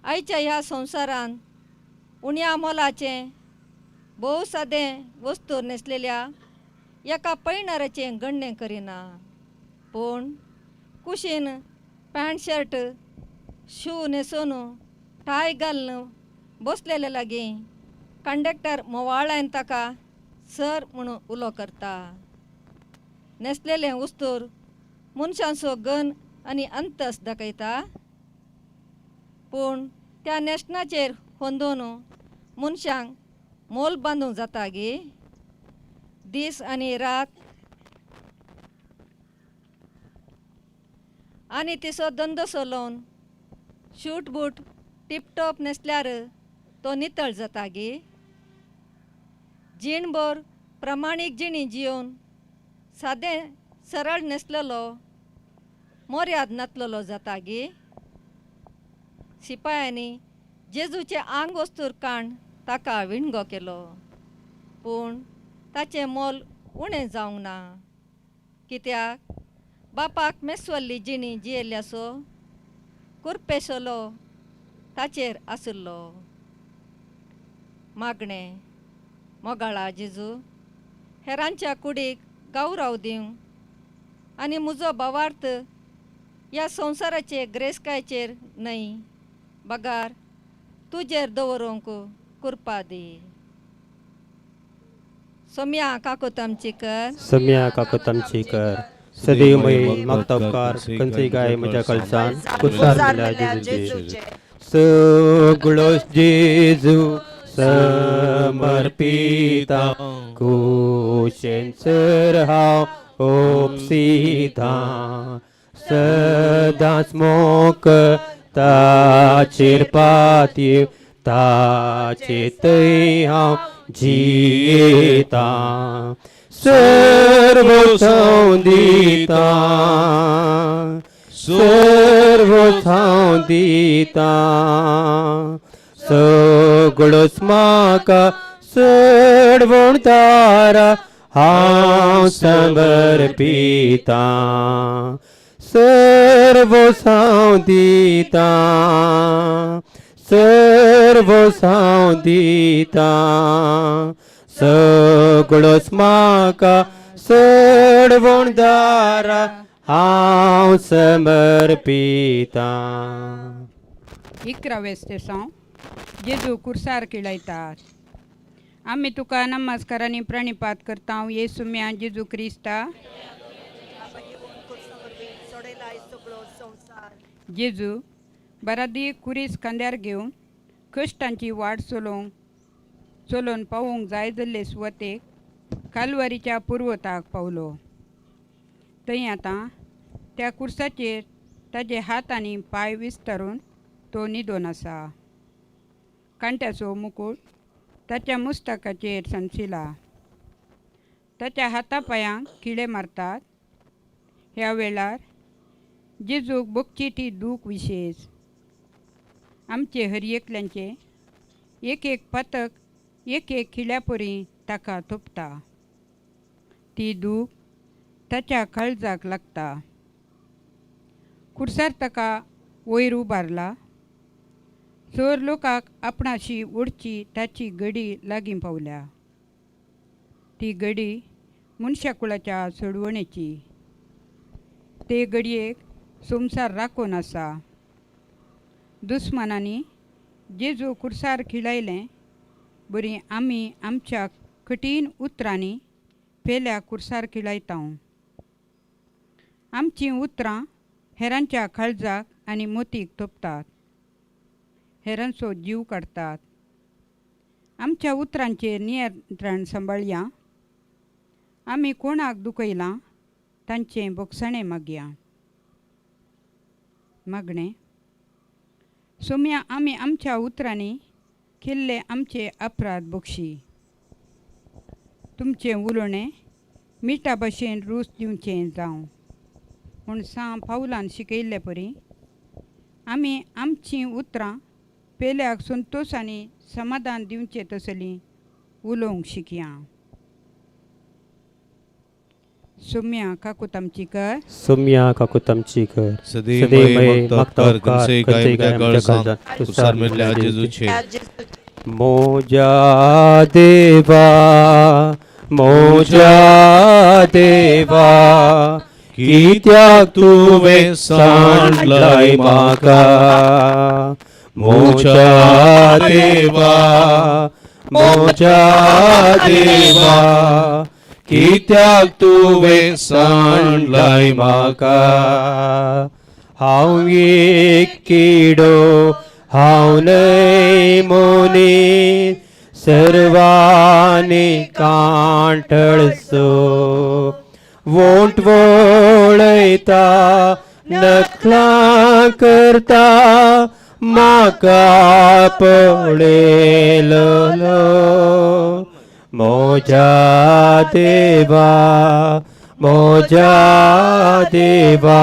आयच्या ह्या संवसारांत उण्या मोलाचें भोव सादें वस्तू न्हेसलेल्या एका पयणाराचें गण्णें करिना, पूण कुशीन पॅन्ट शर्ट शू न्हेसून टाय घालून बसलेले लागीं कंडक्टर मोवाळान ताका सर म्हणून उलो करता. न्हेसलेलें वस्तूर मनशांचो गन आनी अंतस दाखयता, पूण त्या न्हेसणाचेर होंदोन मनशांक मोल बांदूंक जाता गे. दीस आनी रात आनी तिचो धंदो चलोवन शूट बूट टिपटॉप न्हेसल्यार तो नितळ जाता गे. जीणभर प्रमाणीक जिणी जियोवन सादें सरळ न्हेसलेलो मोर्याद नातलेलो जाता गे. सिपायांनी जेजूचें आंग वस्तूर काण ताका विणगो केलो, पूण ताचें मोल उणें जावंक ना. कित्याक बापाक मेसवल्ली जिणी जियेल्ल्याचो कुरपेसलो ताचेर आशिल्लो. मागणें मोगाळा जेजू, हेरांच्या कुडीक गौरव दिवंक आनी म्हजो भावार्थ ह्या संवसाराचे ग्रेसकायचेर न्हय बगार तुजेर दवरूंक कृपा दी. सोम्या काकूत आमची कर. सम्या काकूत आमची कर. सदैव मये मागता उपकार खंयचेय गाय म्हज्या कळसान कुर्सार मेल्या जेजूचे. सगळो जेजू समर्पिता कुशेन सर हांव ओपसिता सदांच मोक ताचेर पातयेव ताचे थंय हांव जियेता सर्वोत्सव दिता सर्वोत्सव दिता सगळोच म्हाका चडवण तारा हांव समर्पिता सर्वोत्सव दिता सर्वोत्सव दिता सगळोच म्हाका चडवण दारा हांव समर्पिता. इकरावें स्तेसांव जेजू कुर्सार किळयतात. आमी तुका नमस्कार आनी प्रणिपात करता येसु म्या जेजू क्रिस्ता. जेजू बरादी कुरीस खांद्यार घेवन कश्टांची वाट चलोवंक चलोवन पावूंक जाय जाल्ले सुवातेक कालवारीच्या पुर्वताक पावलो. थंय आतां त्या कुर्साचेर ताजे हात आनी पांय विस्तारून तो न्हिदोन आसा. कांट्याचो मुकूट ताच्या मुस्तकाचेर सनशिला. ताच्या हाता पांयांक किडे मारतात. ह्या वेळार जेजूक भोगची ती दूख विशेश. आमचे हर एकल्यांचे एक एक पातक एक एक खिळ्यापरी ताका तोपता. ती दूख ताच्या काळजाक लागता. कुर्सार ताका वयर उबारला. चोर लोकाक आपणाशी ओडची ताची घडी लागीं पावल्या. ती घडी मनशाकुळाच्या सोडवणेची. ते घडयेक संवसार राखून आसा. दुस्मानांनी जेजू कुर्सार खिळायलें बरी आमी आमच्या कठीण उतरांनी पेल्या कुर्सार खिळायता. आमचीं उतरां हेरांच्या काळजाक आनी मोतीक तोपतात, हेरांचो जीव काडटात. आमच्या उतरांचेर नियंत्रण सांबाळया. आमी कोणाक दुखयलां तांचें बोगसाणें मागया. मागणें. सोम्या आमी आमच्या उतरांनी केल्ले आमचे अपराध बक्षी. तुमचें उलोवणें मिठा भशेन रूच दिवचें जावं म्हूण सां पावलान शिकयल्ले परी आमी आमचीं उतरां पेल्याक संतोश आनी समाधान दिवचें तसलीं उलोवंक शिकया. सोम्या काकूत आमची कर. सोम्या काकूत आमची कर. सदैव मागता उपकार खंयचेय काय आमच्या काळजांत कुर्सार मेल्ल्या जेजूचे. मोजा देवा मोजा देवा कित्याक तुवें सांडलाय म्हाका. मोजा देवा मोजा देवा कित्याक तुवें सांडलाय म्हाका. हांव एक किडो हांव न्हय मनीस सर्वांनी कांटळसो. वोंट वळयता नखलां करता म्हाका पळयलो. मोजा देवा मोजा देवा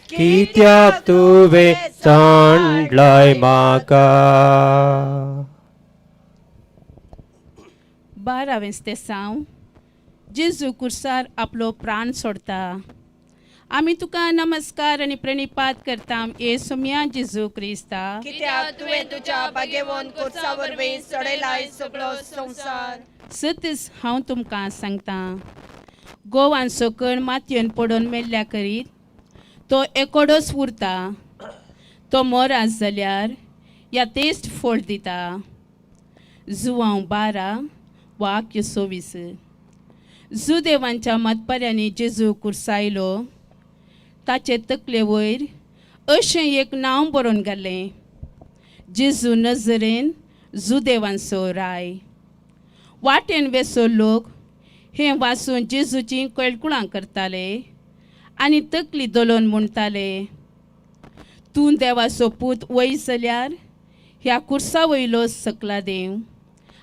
कित्याक तुवें सांडलाय म्हाका. 12वें तेसांव. जेजू कुर्सार आपलो प्राण सोडता. आमी तुका नमस्कार आनी प्रणिपात करता येसुम्या जेजू क्रिस्ता. कित्याक तुवें तुज्या बागेवन कुर्सा वरवीं सोडयलाय सगळो संवसार. सतीच हांव तुमकां सांगता, गोवान सकण मातयेन पडून मेल्ल्या करीत तो एकोडोच उरता. तो मोरास जाल्यार या तेस्ट फोड दिता. जुवांव 12 वाक्य 24. जुदेवांच्या मतपाऱ्यांनी जेजू कुर्सायलो. ताचे तकले वयर अशें एक नांव बरोवन घालें, जेजू नजरेन जुदेवांचो राय. वाटेन वेसो लोक हें वाचून जेजूचीं कळकुळां करताले आनी तकली दलोवन म्हणटाले, तूं देवाचो पूत वय जाल्यार ह्या कुर्सा वयलो सकला देव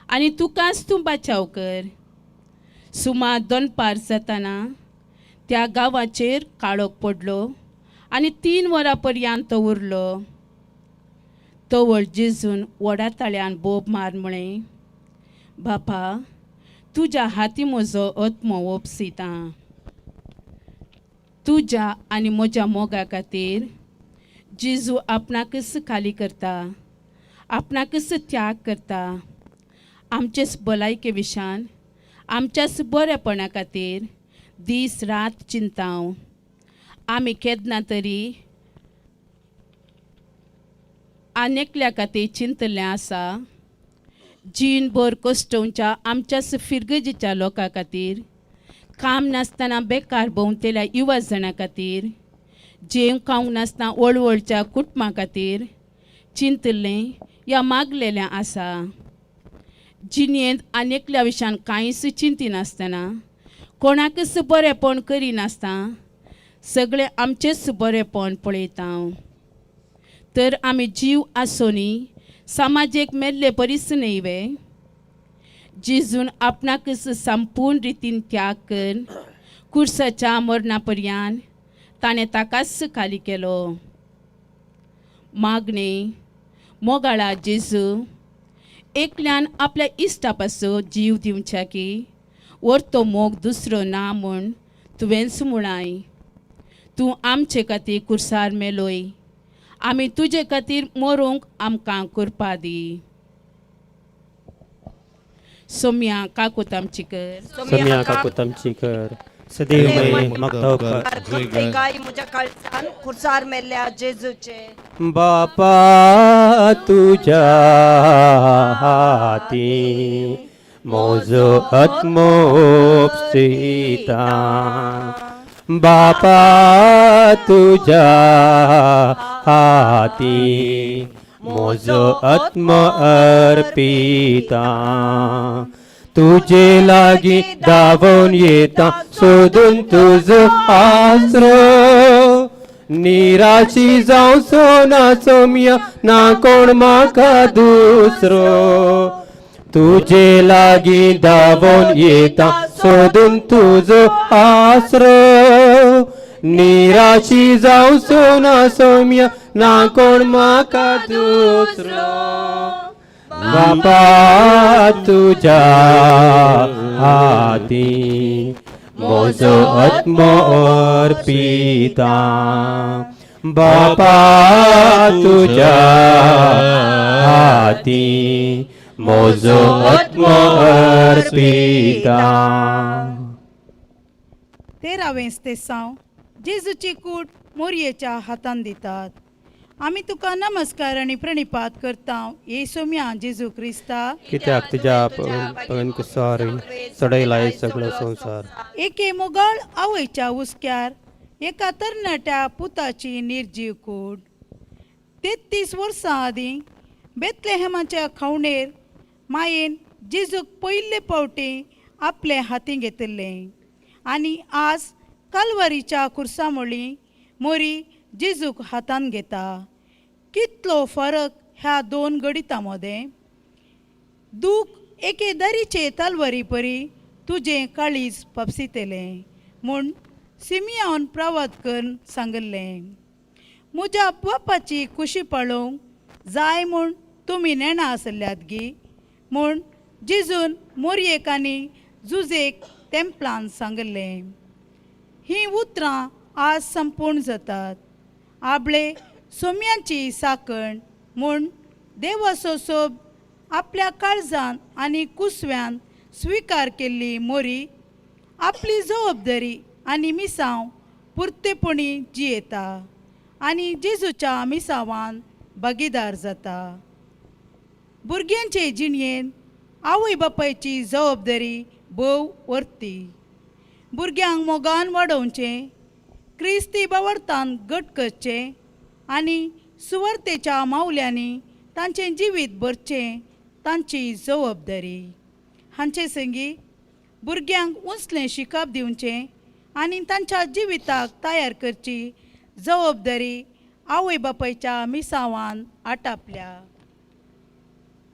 आनी तुकाच तूं बाचाव कर. सुमार दनपार जाताना त्या गांवाचेर काळोख पडलो आनी 3 वरां पर्यंत तो उरलो. तवळ जेजून व्हडा ताळ्यान बोब मार म्हळें, बापा तुज्या हाती म्हजो आत्मो ओपसिता. तुज्या आनी म्हज्या मोगा खातीर जेजू आपणाकच खाली करता, आपणाकच त्याग करता. आमचेच भलायके विशान आमच्याच बरेपणा खातीर दीस रात चिंताव. आमी केन्ना तरी आनी एकल्या खातीर चिंतलें आसा. जीणभर कश्टोवच्या आमच्याच फिरगजेच्या लोकां खातीर, काम नासतना बेकार भोंवतेल्या युवा जाणां खातीर, जेवण खावंक नासतना वळवळच्या कुटुंबा खातीर चिंतलें या मागलेलें आसा. जिणेंत आनी एकल्या विशयान कांयच चिंतिनासतना, कोणाकच बरेपण करिनासतना सगळें आमचेंच बरेपण पळयता. तर आमी जीव आसोनी समाजेक मेल्ले परीच न्हय वे. जेजून आपणाकच संपूर्ण रितीन त्याग कर कुर्साच्या मरणा पर्यान ताणें ताकाच खाली केलो. मागणें. मोगाळा जेजू एकल्यान आपल्या इश्टा पासून जीव दिवच्या की वर तो मोग दुसरो ना म्हूण तुवेंच म्हळाय. तूं आमचे खातीर कुर्सार मेलोय. आमी तुजे खातीर मरूंक आमकां कृपा दी. सोम्या काकूत आमची कर. सोम्या काकूत आमची कर. सदैव मागता उपकार. गाय म्हज्या काळजान खुर्सार मेल्ल्या जेजूचे. बापा तुज्या हाती म्हजो आत्मो उपसिता, बापा तुज्या हाती म्हजो आत्मो अर्पिता. तुजे लागीं धांवून येता सोदून तुजो आसरो, निराशी जावचो ना सोम्या ना कोण म्हाका दुसरो. तुजे लागीं धांवून येता सोदून तुजो आसरो, निराशी जावचो ना सोम्या ना कोण म्हाका दुसरो. बापा तुज्या हाती म्हजो आत्मो अर्पिता, बापा तुज्या हाती म्हजो आत्मो अर्पिता. 13वें स्तेसांव जेजूची कूड मोरयेच्या हातान दितात. आमी तुका नमस्कार आनी प्रणिपात करता येसोम्या जेजू क्रिस्ता. कित्याक तुज्या पवन कुसार चडयलाय सगळो संवसार. एके मोगाळ आवयच्या हुस्क्यार एका तरणाट्या पुताची निर्जीव कूड. 33 वर्सां आदीं बेतलेहमाच्या खावणेर मायेन जेजूक पयले पावटी आपले हातीं घेतिल्लें आनी आज कालवारीच्या कुर्सा मोळी मोरी जेजूक हातान घेता. कितलो फरक ह्या दोन गणितां मदें. दूख एके दरीचे तलवारी परी तुजें काळीज पपसितलें म्हूण सिमियान प्रवाद करून सांगिल्लें. म्हज्या बापाची कुशी पळोवंक जाय म्हूण तुमी नेणा आसल्यात गी म्हूण जेजून मोरयेक आनी जुजेक तेंपलान सांगिल्लें. हीं उतरां आज संपूर्ण जातात. आबळे सोम्यांची साकण म्हूण देवाचो सोब आपल्या काळजान आनी कुसव्यान स्विकार केल्ली मोरी आपली जबाबदारी आनी मिसांव पुरतेपणी जियेता आनी जेजूच्या मिसांवान भागीदार जाता. भुरग्यांचे जिणयेन आवय बापायची जबाबदारी भोव व्हरती. भुरग्यांक मोगान वाडोवचें, क्रिस्ती बावडतान घट करचें आनी सुवार्थेच्या मावल्यांनी तांचें जिवीत भरचें तांची जबाबदारी. हांचे संगी भुरग्यांक उंचलें शिकप दिवचें आनी तांच्या जिविताक तयार करची जबाबदारी आवय बापायच्या मिसांवान आटापल्या.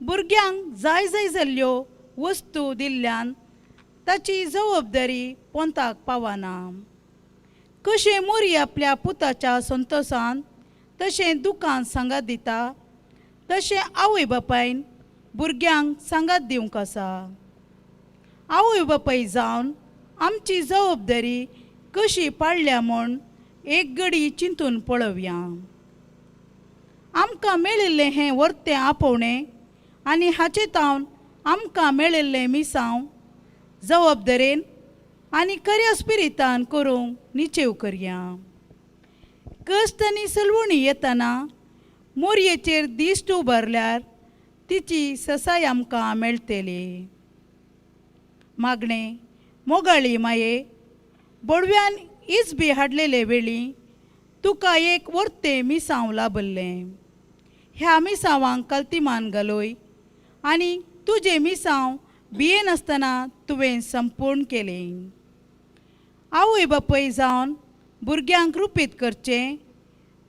भुरग्यांक जाय जाय जाल्ल्यो वस्तू दिल्ल्यान ताची जबाबदारी पोंताक पावना. कशें मोरी आपल्या पुताच्या संतोसान तशें दुकान सांगात दिता तशें आवय बापायन भुरग्यांक सांगात दिवंक आसा. आवय बापाय जावन आमची जबाबदारी कशी पाळल्या म्हूण एक घडी चिंतून पळोवया. आमकां मेळिल्लें हें वर्तें आपोवणें आनी हाचे तावन आमकां मेळिल्लें मिसांव जबाबदारेन आनी खऱ्या स्पिरितान करूंक निचेव करया. कश्ट आनी सलवणी येतना मोरयेचेर दिश्ट उबारल्यार तिची ससाय आमकां मेळटली. मागणें मोगाळी माये, बोडव्यान इजबी हाडलेले वेळी तुका एक वर्तें मिसांव लाभल्लें. ह्या मिसांवांक कल्तिमान घालोय आनी तुजें मिसांव भियेनासतना तुवें संपूर्ण केलें. आवय बापूय जावन भुरग्यांक रुपीत करचें,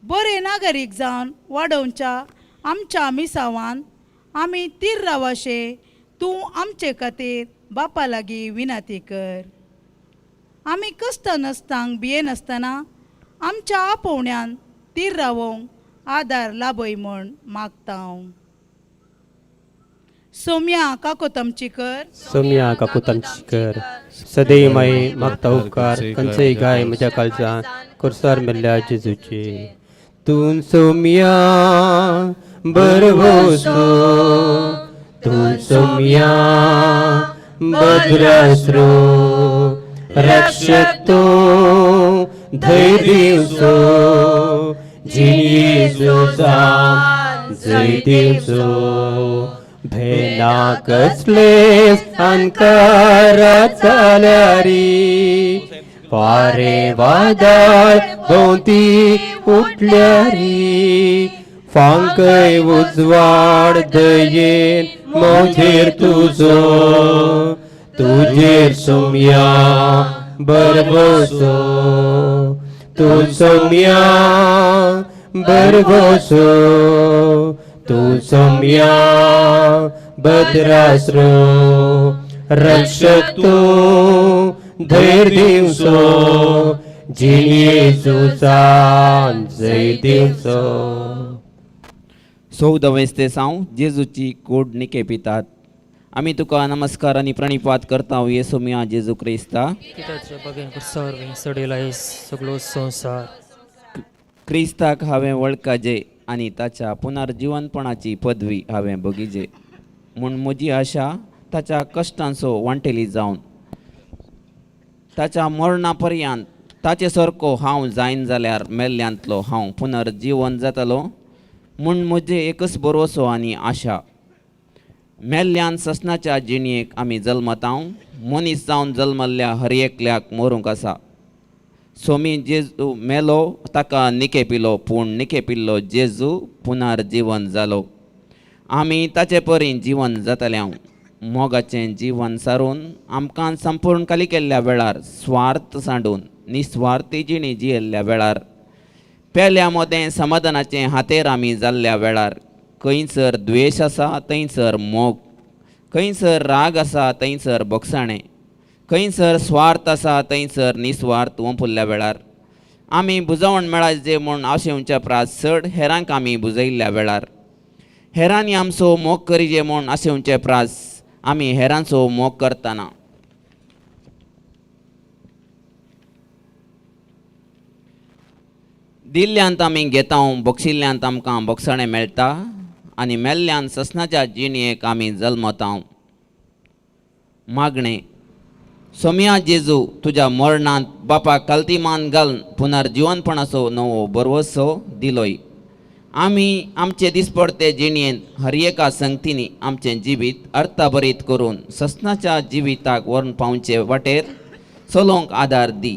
बरे नागरीक जावन वाडोवच्या आमच्या मिसांवान आमी तीर रावाशे तूं आमचे खातीर बापा लागीं विनंती कर. आमी कश्टां नासतांक भियेनासतना आमच्या आपोवण्यान तीर रावोवंक आदार लाभय म्हूण मागता. सोम्या काकोत आमची कर. सोम्या काकूत आमची कर. सदैव माई मागता उपकार खंयचेय गाय म्हज्या काळजान कुर्सार मेल्ल्या जेजूचे. तूं सोम्या बरवसो, तूं सोम्या भद्रास्रो, रक्षक तूं धैर्य दिवचो, जिणेचो जय दिवचो. भेना कसलेच अंकारा चाल्यारी, वारे वादळ भोंवती उठल्यारी, फांकय उजवाड दयेन म्हजेर तुजो, तुजेर सोम्या बरबसो, तूं सोम्या बरबसो, तूं सोम्या भद्रास्रो, रक्षक तूं धैर्य दिवचो, जिणेचो जय दिवचो. 14वें साव जेजूची कोड निके पितात. आमी तुका नमस्कार आनी प्रणिपात करता येसू मिया जेजू क्रिस्ता. कित्याचे बगेन कुर्सार सडयला सगळो संवसार. क्रिस्ताक हांवें वळखाजे आनी ताच्या पुनर्जिवनपणाची पदवी हांवें बगीजे म्हूण म्हजी आशा ताच्या कश्टांचो वांटेली जावन ताच्या मरणा पर्यंत ताचे सारको हांव जायन जाल्यार मेल्ल्यांतलो हांव पुनर्जिवन जातलो म्हूण म्हजें एकच भरवसो आनी आशा. मेल्ल्यान ससनाच्या जिणयेक आमी जल्मतांव मनीस जावन जल्मल्ल्या हर एकल्याक मरूंक आसा. सोमी जेजू मेलो ताका निके पिलो, पूण निके पिल्लो जेजू पुनर्जिवन जालो. आमी ताचे परी जिवन जातले. हांव मोगाचें जीवन सारून आमकां संपूर्ण खाली केल्ल्या वेळार स्वार्थ सांडून निस्वार्थी जिणी जियेल्ल्या वेळार पेल्या मोदें समाधानाचें हातेर आमी जाल्ल्या वेळार खंयसर द्वेश आसा थंयसर मोग, खंयसर राग आसा थंयसर बोगसाणें, खंयसर स्वार्थ आसा थंयसर निस्वार्थ वंपुल्ल्या वेळार आमी बुजवण मेळाचे म्हूण आशेवच्या प्रास चड हेरांक आमी बुजयल्ल्या वेळार हेरांनी आमचो मोग करिजे म्हूण आशेवचे प्रास आमी हेरांचो मोग करतना दिल्ल्यांत आमी घेता, बक्षिल्ल्यांत आमकां बक्षाणें मेळटा आनी मेल्ल्यान ससनाच्या जिणयेक आमी जल्मता. मागणें. सोम्या जेजू तुज्या मरणांत बापाक कालतीमान घालून पुनर्जिवनपणाचो नवो बरवसो दिलोय. आमी आमचे दिसपडते जिणयेंत हर एका संगतींनी आमचें जिवीत अर्थभरीत करून ससनाच्या जिविताक व्हरून पावचे वाटेर चलोवंक आदार दी.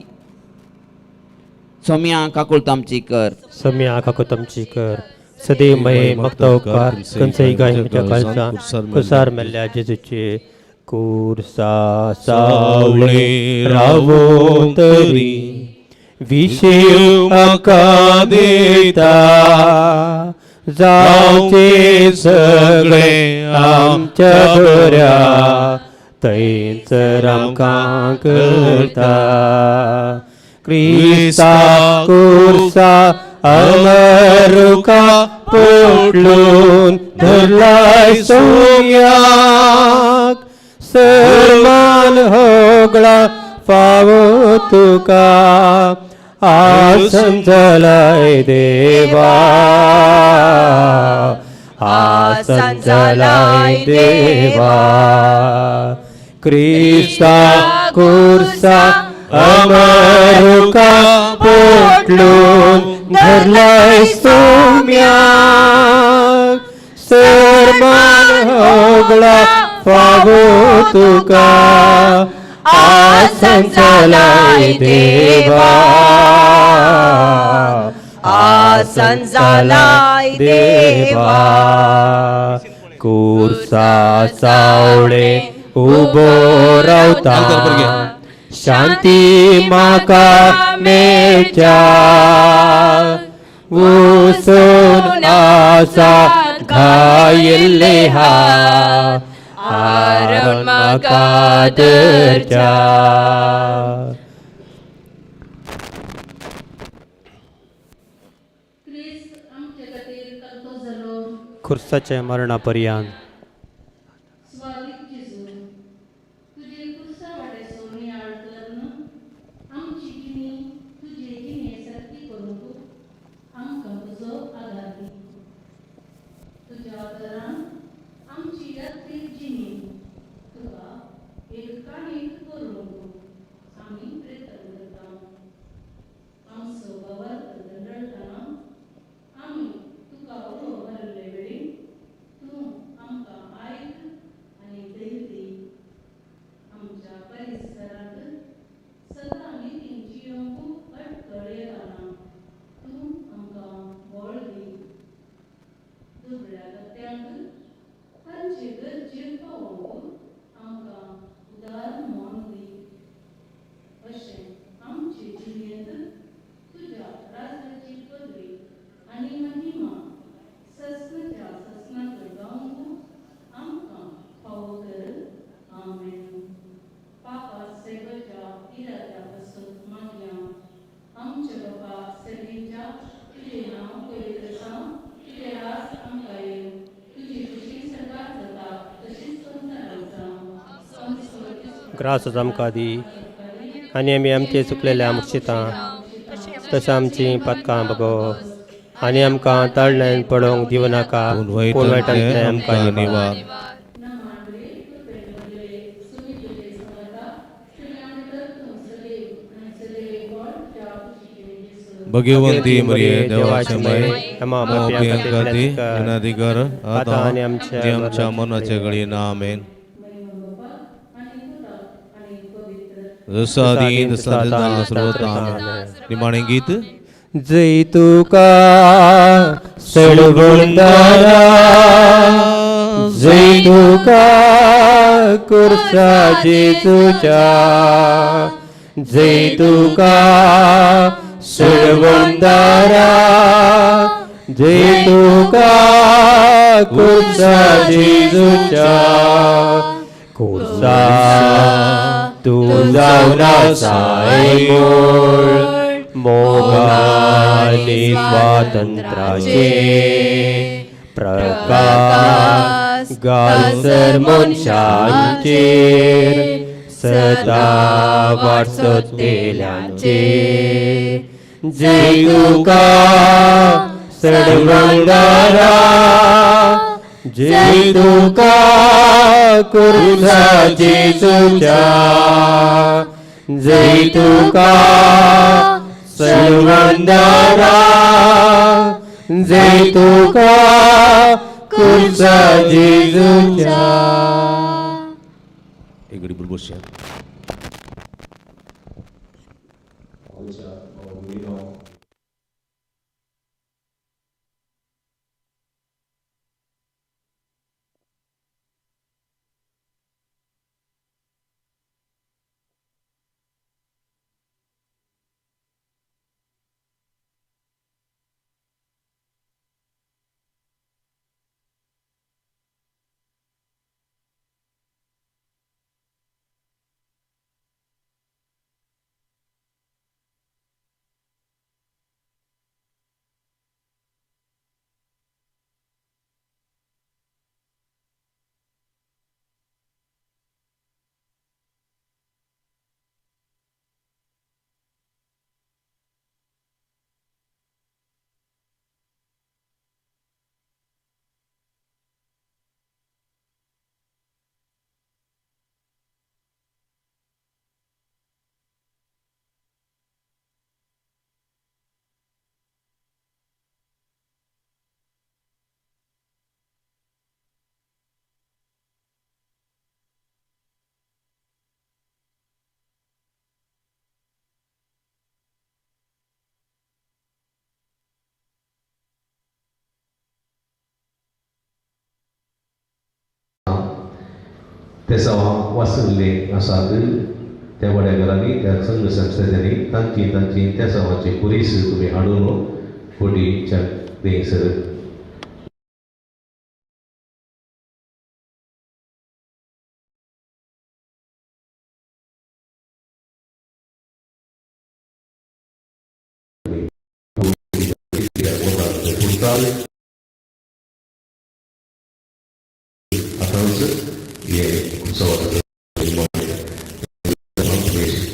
सोम्या काकुळत आमची कर. सोम्या काकुळत आमची कर. सदैव मये मागता उपकार खंयचेय गाय म्हज्या काळजान कुसार मेल्ल्या जेजूचे. कुर्सा सावळे रावो तरी विशेव म्हाका दिता, जावचे सगळे आमच्या बऱ्या थंयसर आमकां करता. क्रिस्ता कुर्सा अमरुका पोटलून धरलाय सोम्याक, सरमान होगळा फावो तुका, आसन जालाय देवा, आसन जालाय देवा. क्रिस्ता कुर्सा अमरुका पोटलून धरलाय सोम्याक, सरमान होगळा फावो तुका, आसन जालाय देवा, आसन जालाय देवा. कुर्सा सावळे उबो रावता, शांती म्हाका मेळच्या, वसून आसा घायल्ले हा, हारण म्हाका धरच्या. खुर्साच्या मरणा पर्यंत. आध्यात्मीक जिणेंत तुका एक काणीक करूंक आमी प्रयत्न करता. आमचो भावार्थ धंदळटना आमी तुका उलो मारिल्ले वेळी तूं आमकां आयक आनी धैर्य दी. आमच्या परिसरांत सदां नितीन जियोंक अटकळ येताना तूं आमकां बळ दी. दुबळ्या गत्यांक तांचे गरजेर पावोवंक आमकां उदार मन दी. अशें आमचे जिणेंत तुज्या राजाची पदवी आनी महिमा सस्नाच्या सस्नाक गावंक आमकां फावो कर. आमेन. पापा सेगोच्या इराद्या पासून मागया. आमच्या बापा सर्गीच्या, तुजें नांव पवित्र जावं, तुजें राज आमकां येवं, तुजी खुशी सरकार जाता तशीच संवसारांत जावं. ग्रास आमकां दी आनी आमी आमचे चुकलेल्या मुक्षितां तशें आमची पातकां बगो आनी आमकां ताळण्यान पडोवंक दिवं नाका, पूण वायटांतल्यान आमकां निवार. भगवंती मरिये देवाचे मये, आम्हा पाप्यां खातीर विनंती कर आतां आनी आमच्या आमच्या मरणाच्या घडयेन. आमेन. जसो आदी तसो आतां सर्वत्र. आमेन. निमाणें गीत. जय तुका सडबंदारा, जय तुका कुर्सा जेजूच्या, जय तुका सडबंदारा, जय तुका कुर्सा जेजूच्या. कुर्सा तूं जावन आसाय मूळ मोगानी स्वातंत्र्याचे प्रकाश घालसर मनशांचेर सदा वाट सोदतेल्यांचेर. जय तुका सडबंदारा, जय तुका कुर्सा जेजूच्या, जय तुका सडबंदारा, जय तुका कुर्सा जेजूच्या. एक घडी बसया. तेसांवां वाचल्ले आसात त्या बऱ्या घरांनी त्या संघ संस्थेच्यांनी तांची तांची तेसांवाची पुरीस तुमी हाडून फुटीच्या थंयसर आतांच हे उत्सवाचो.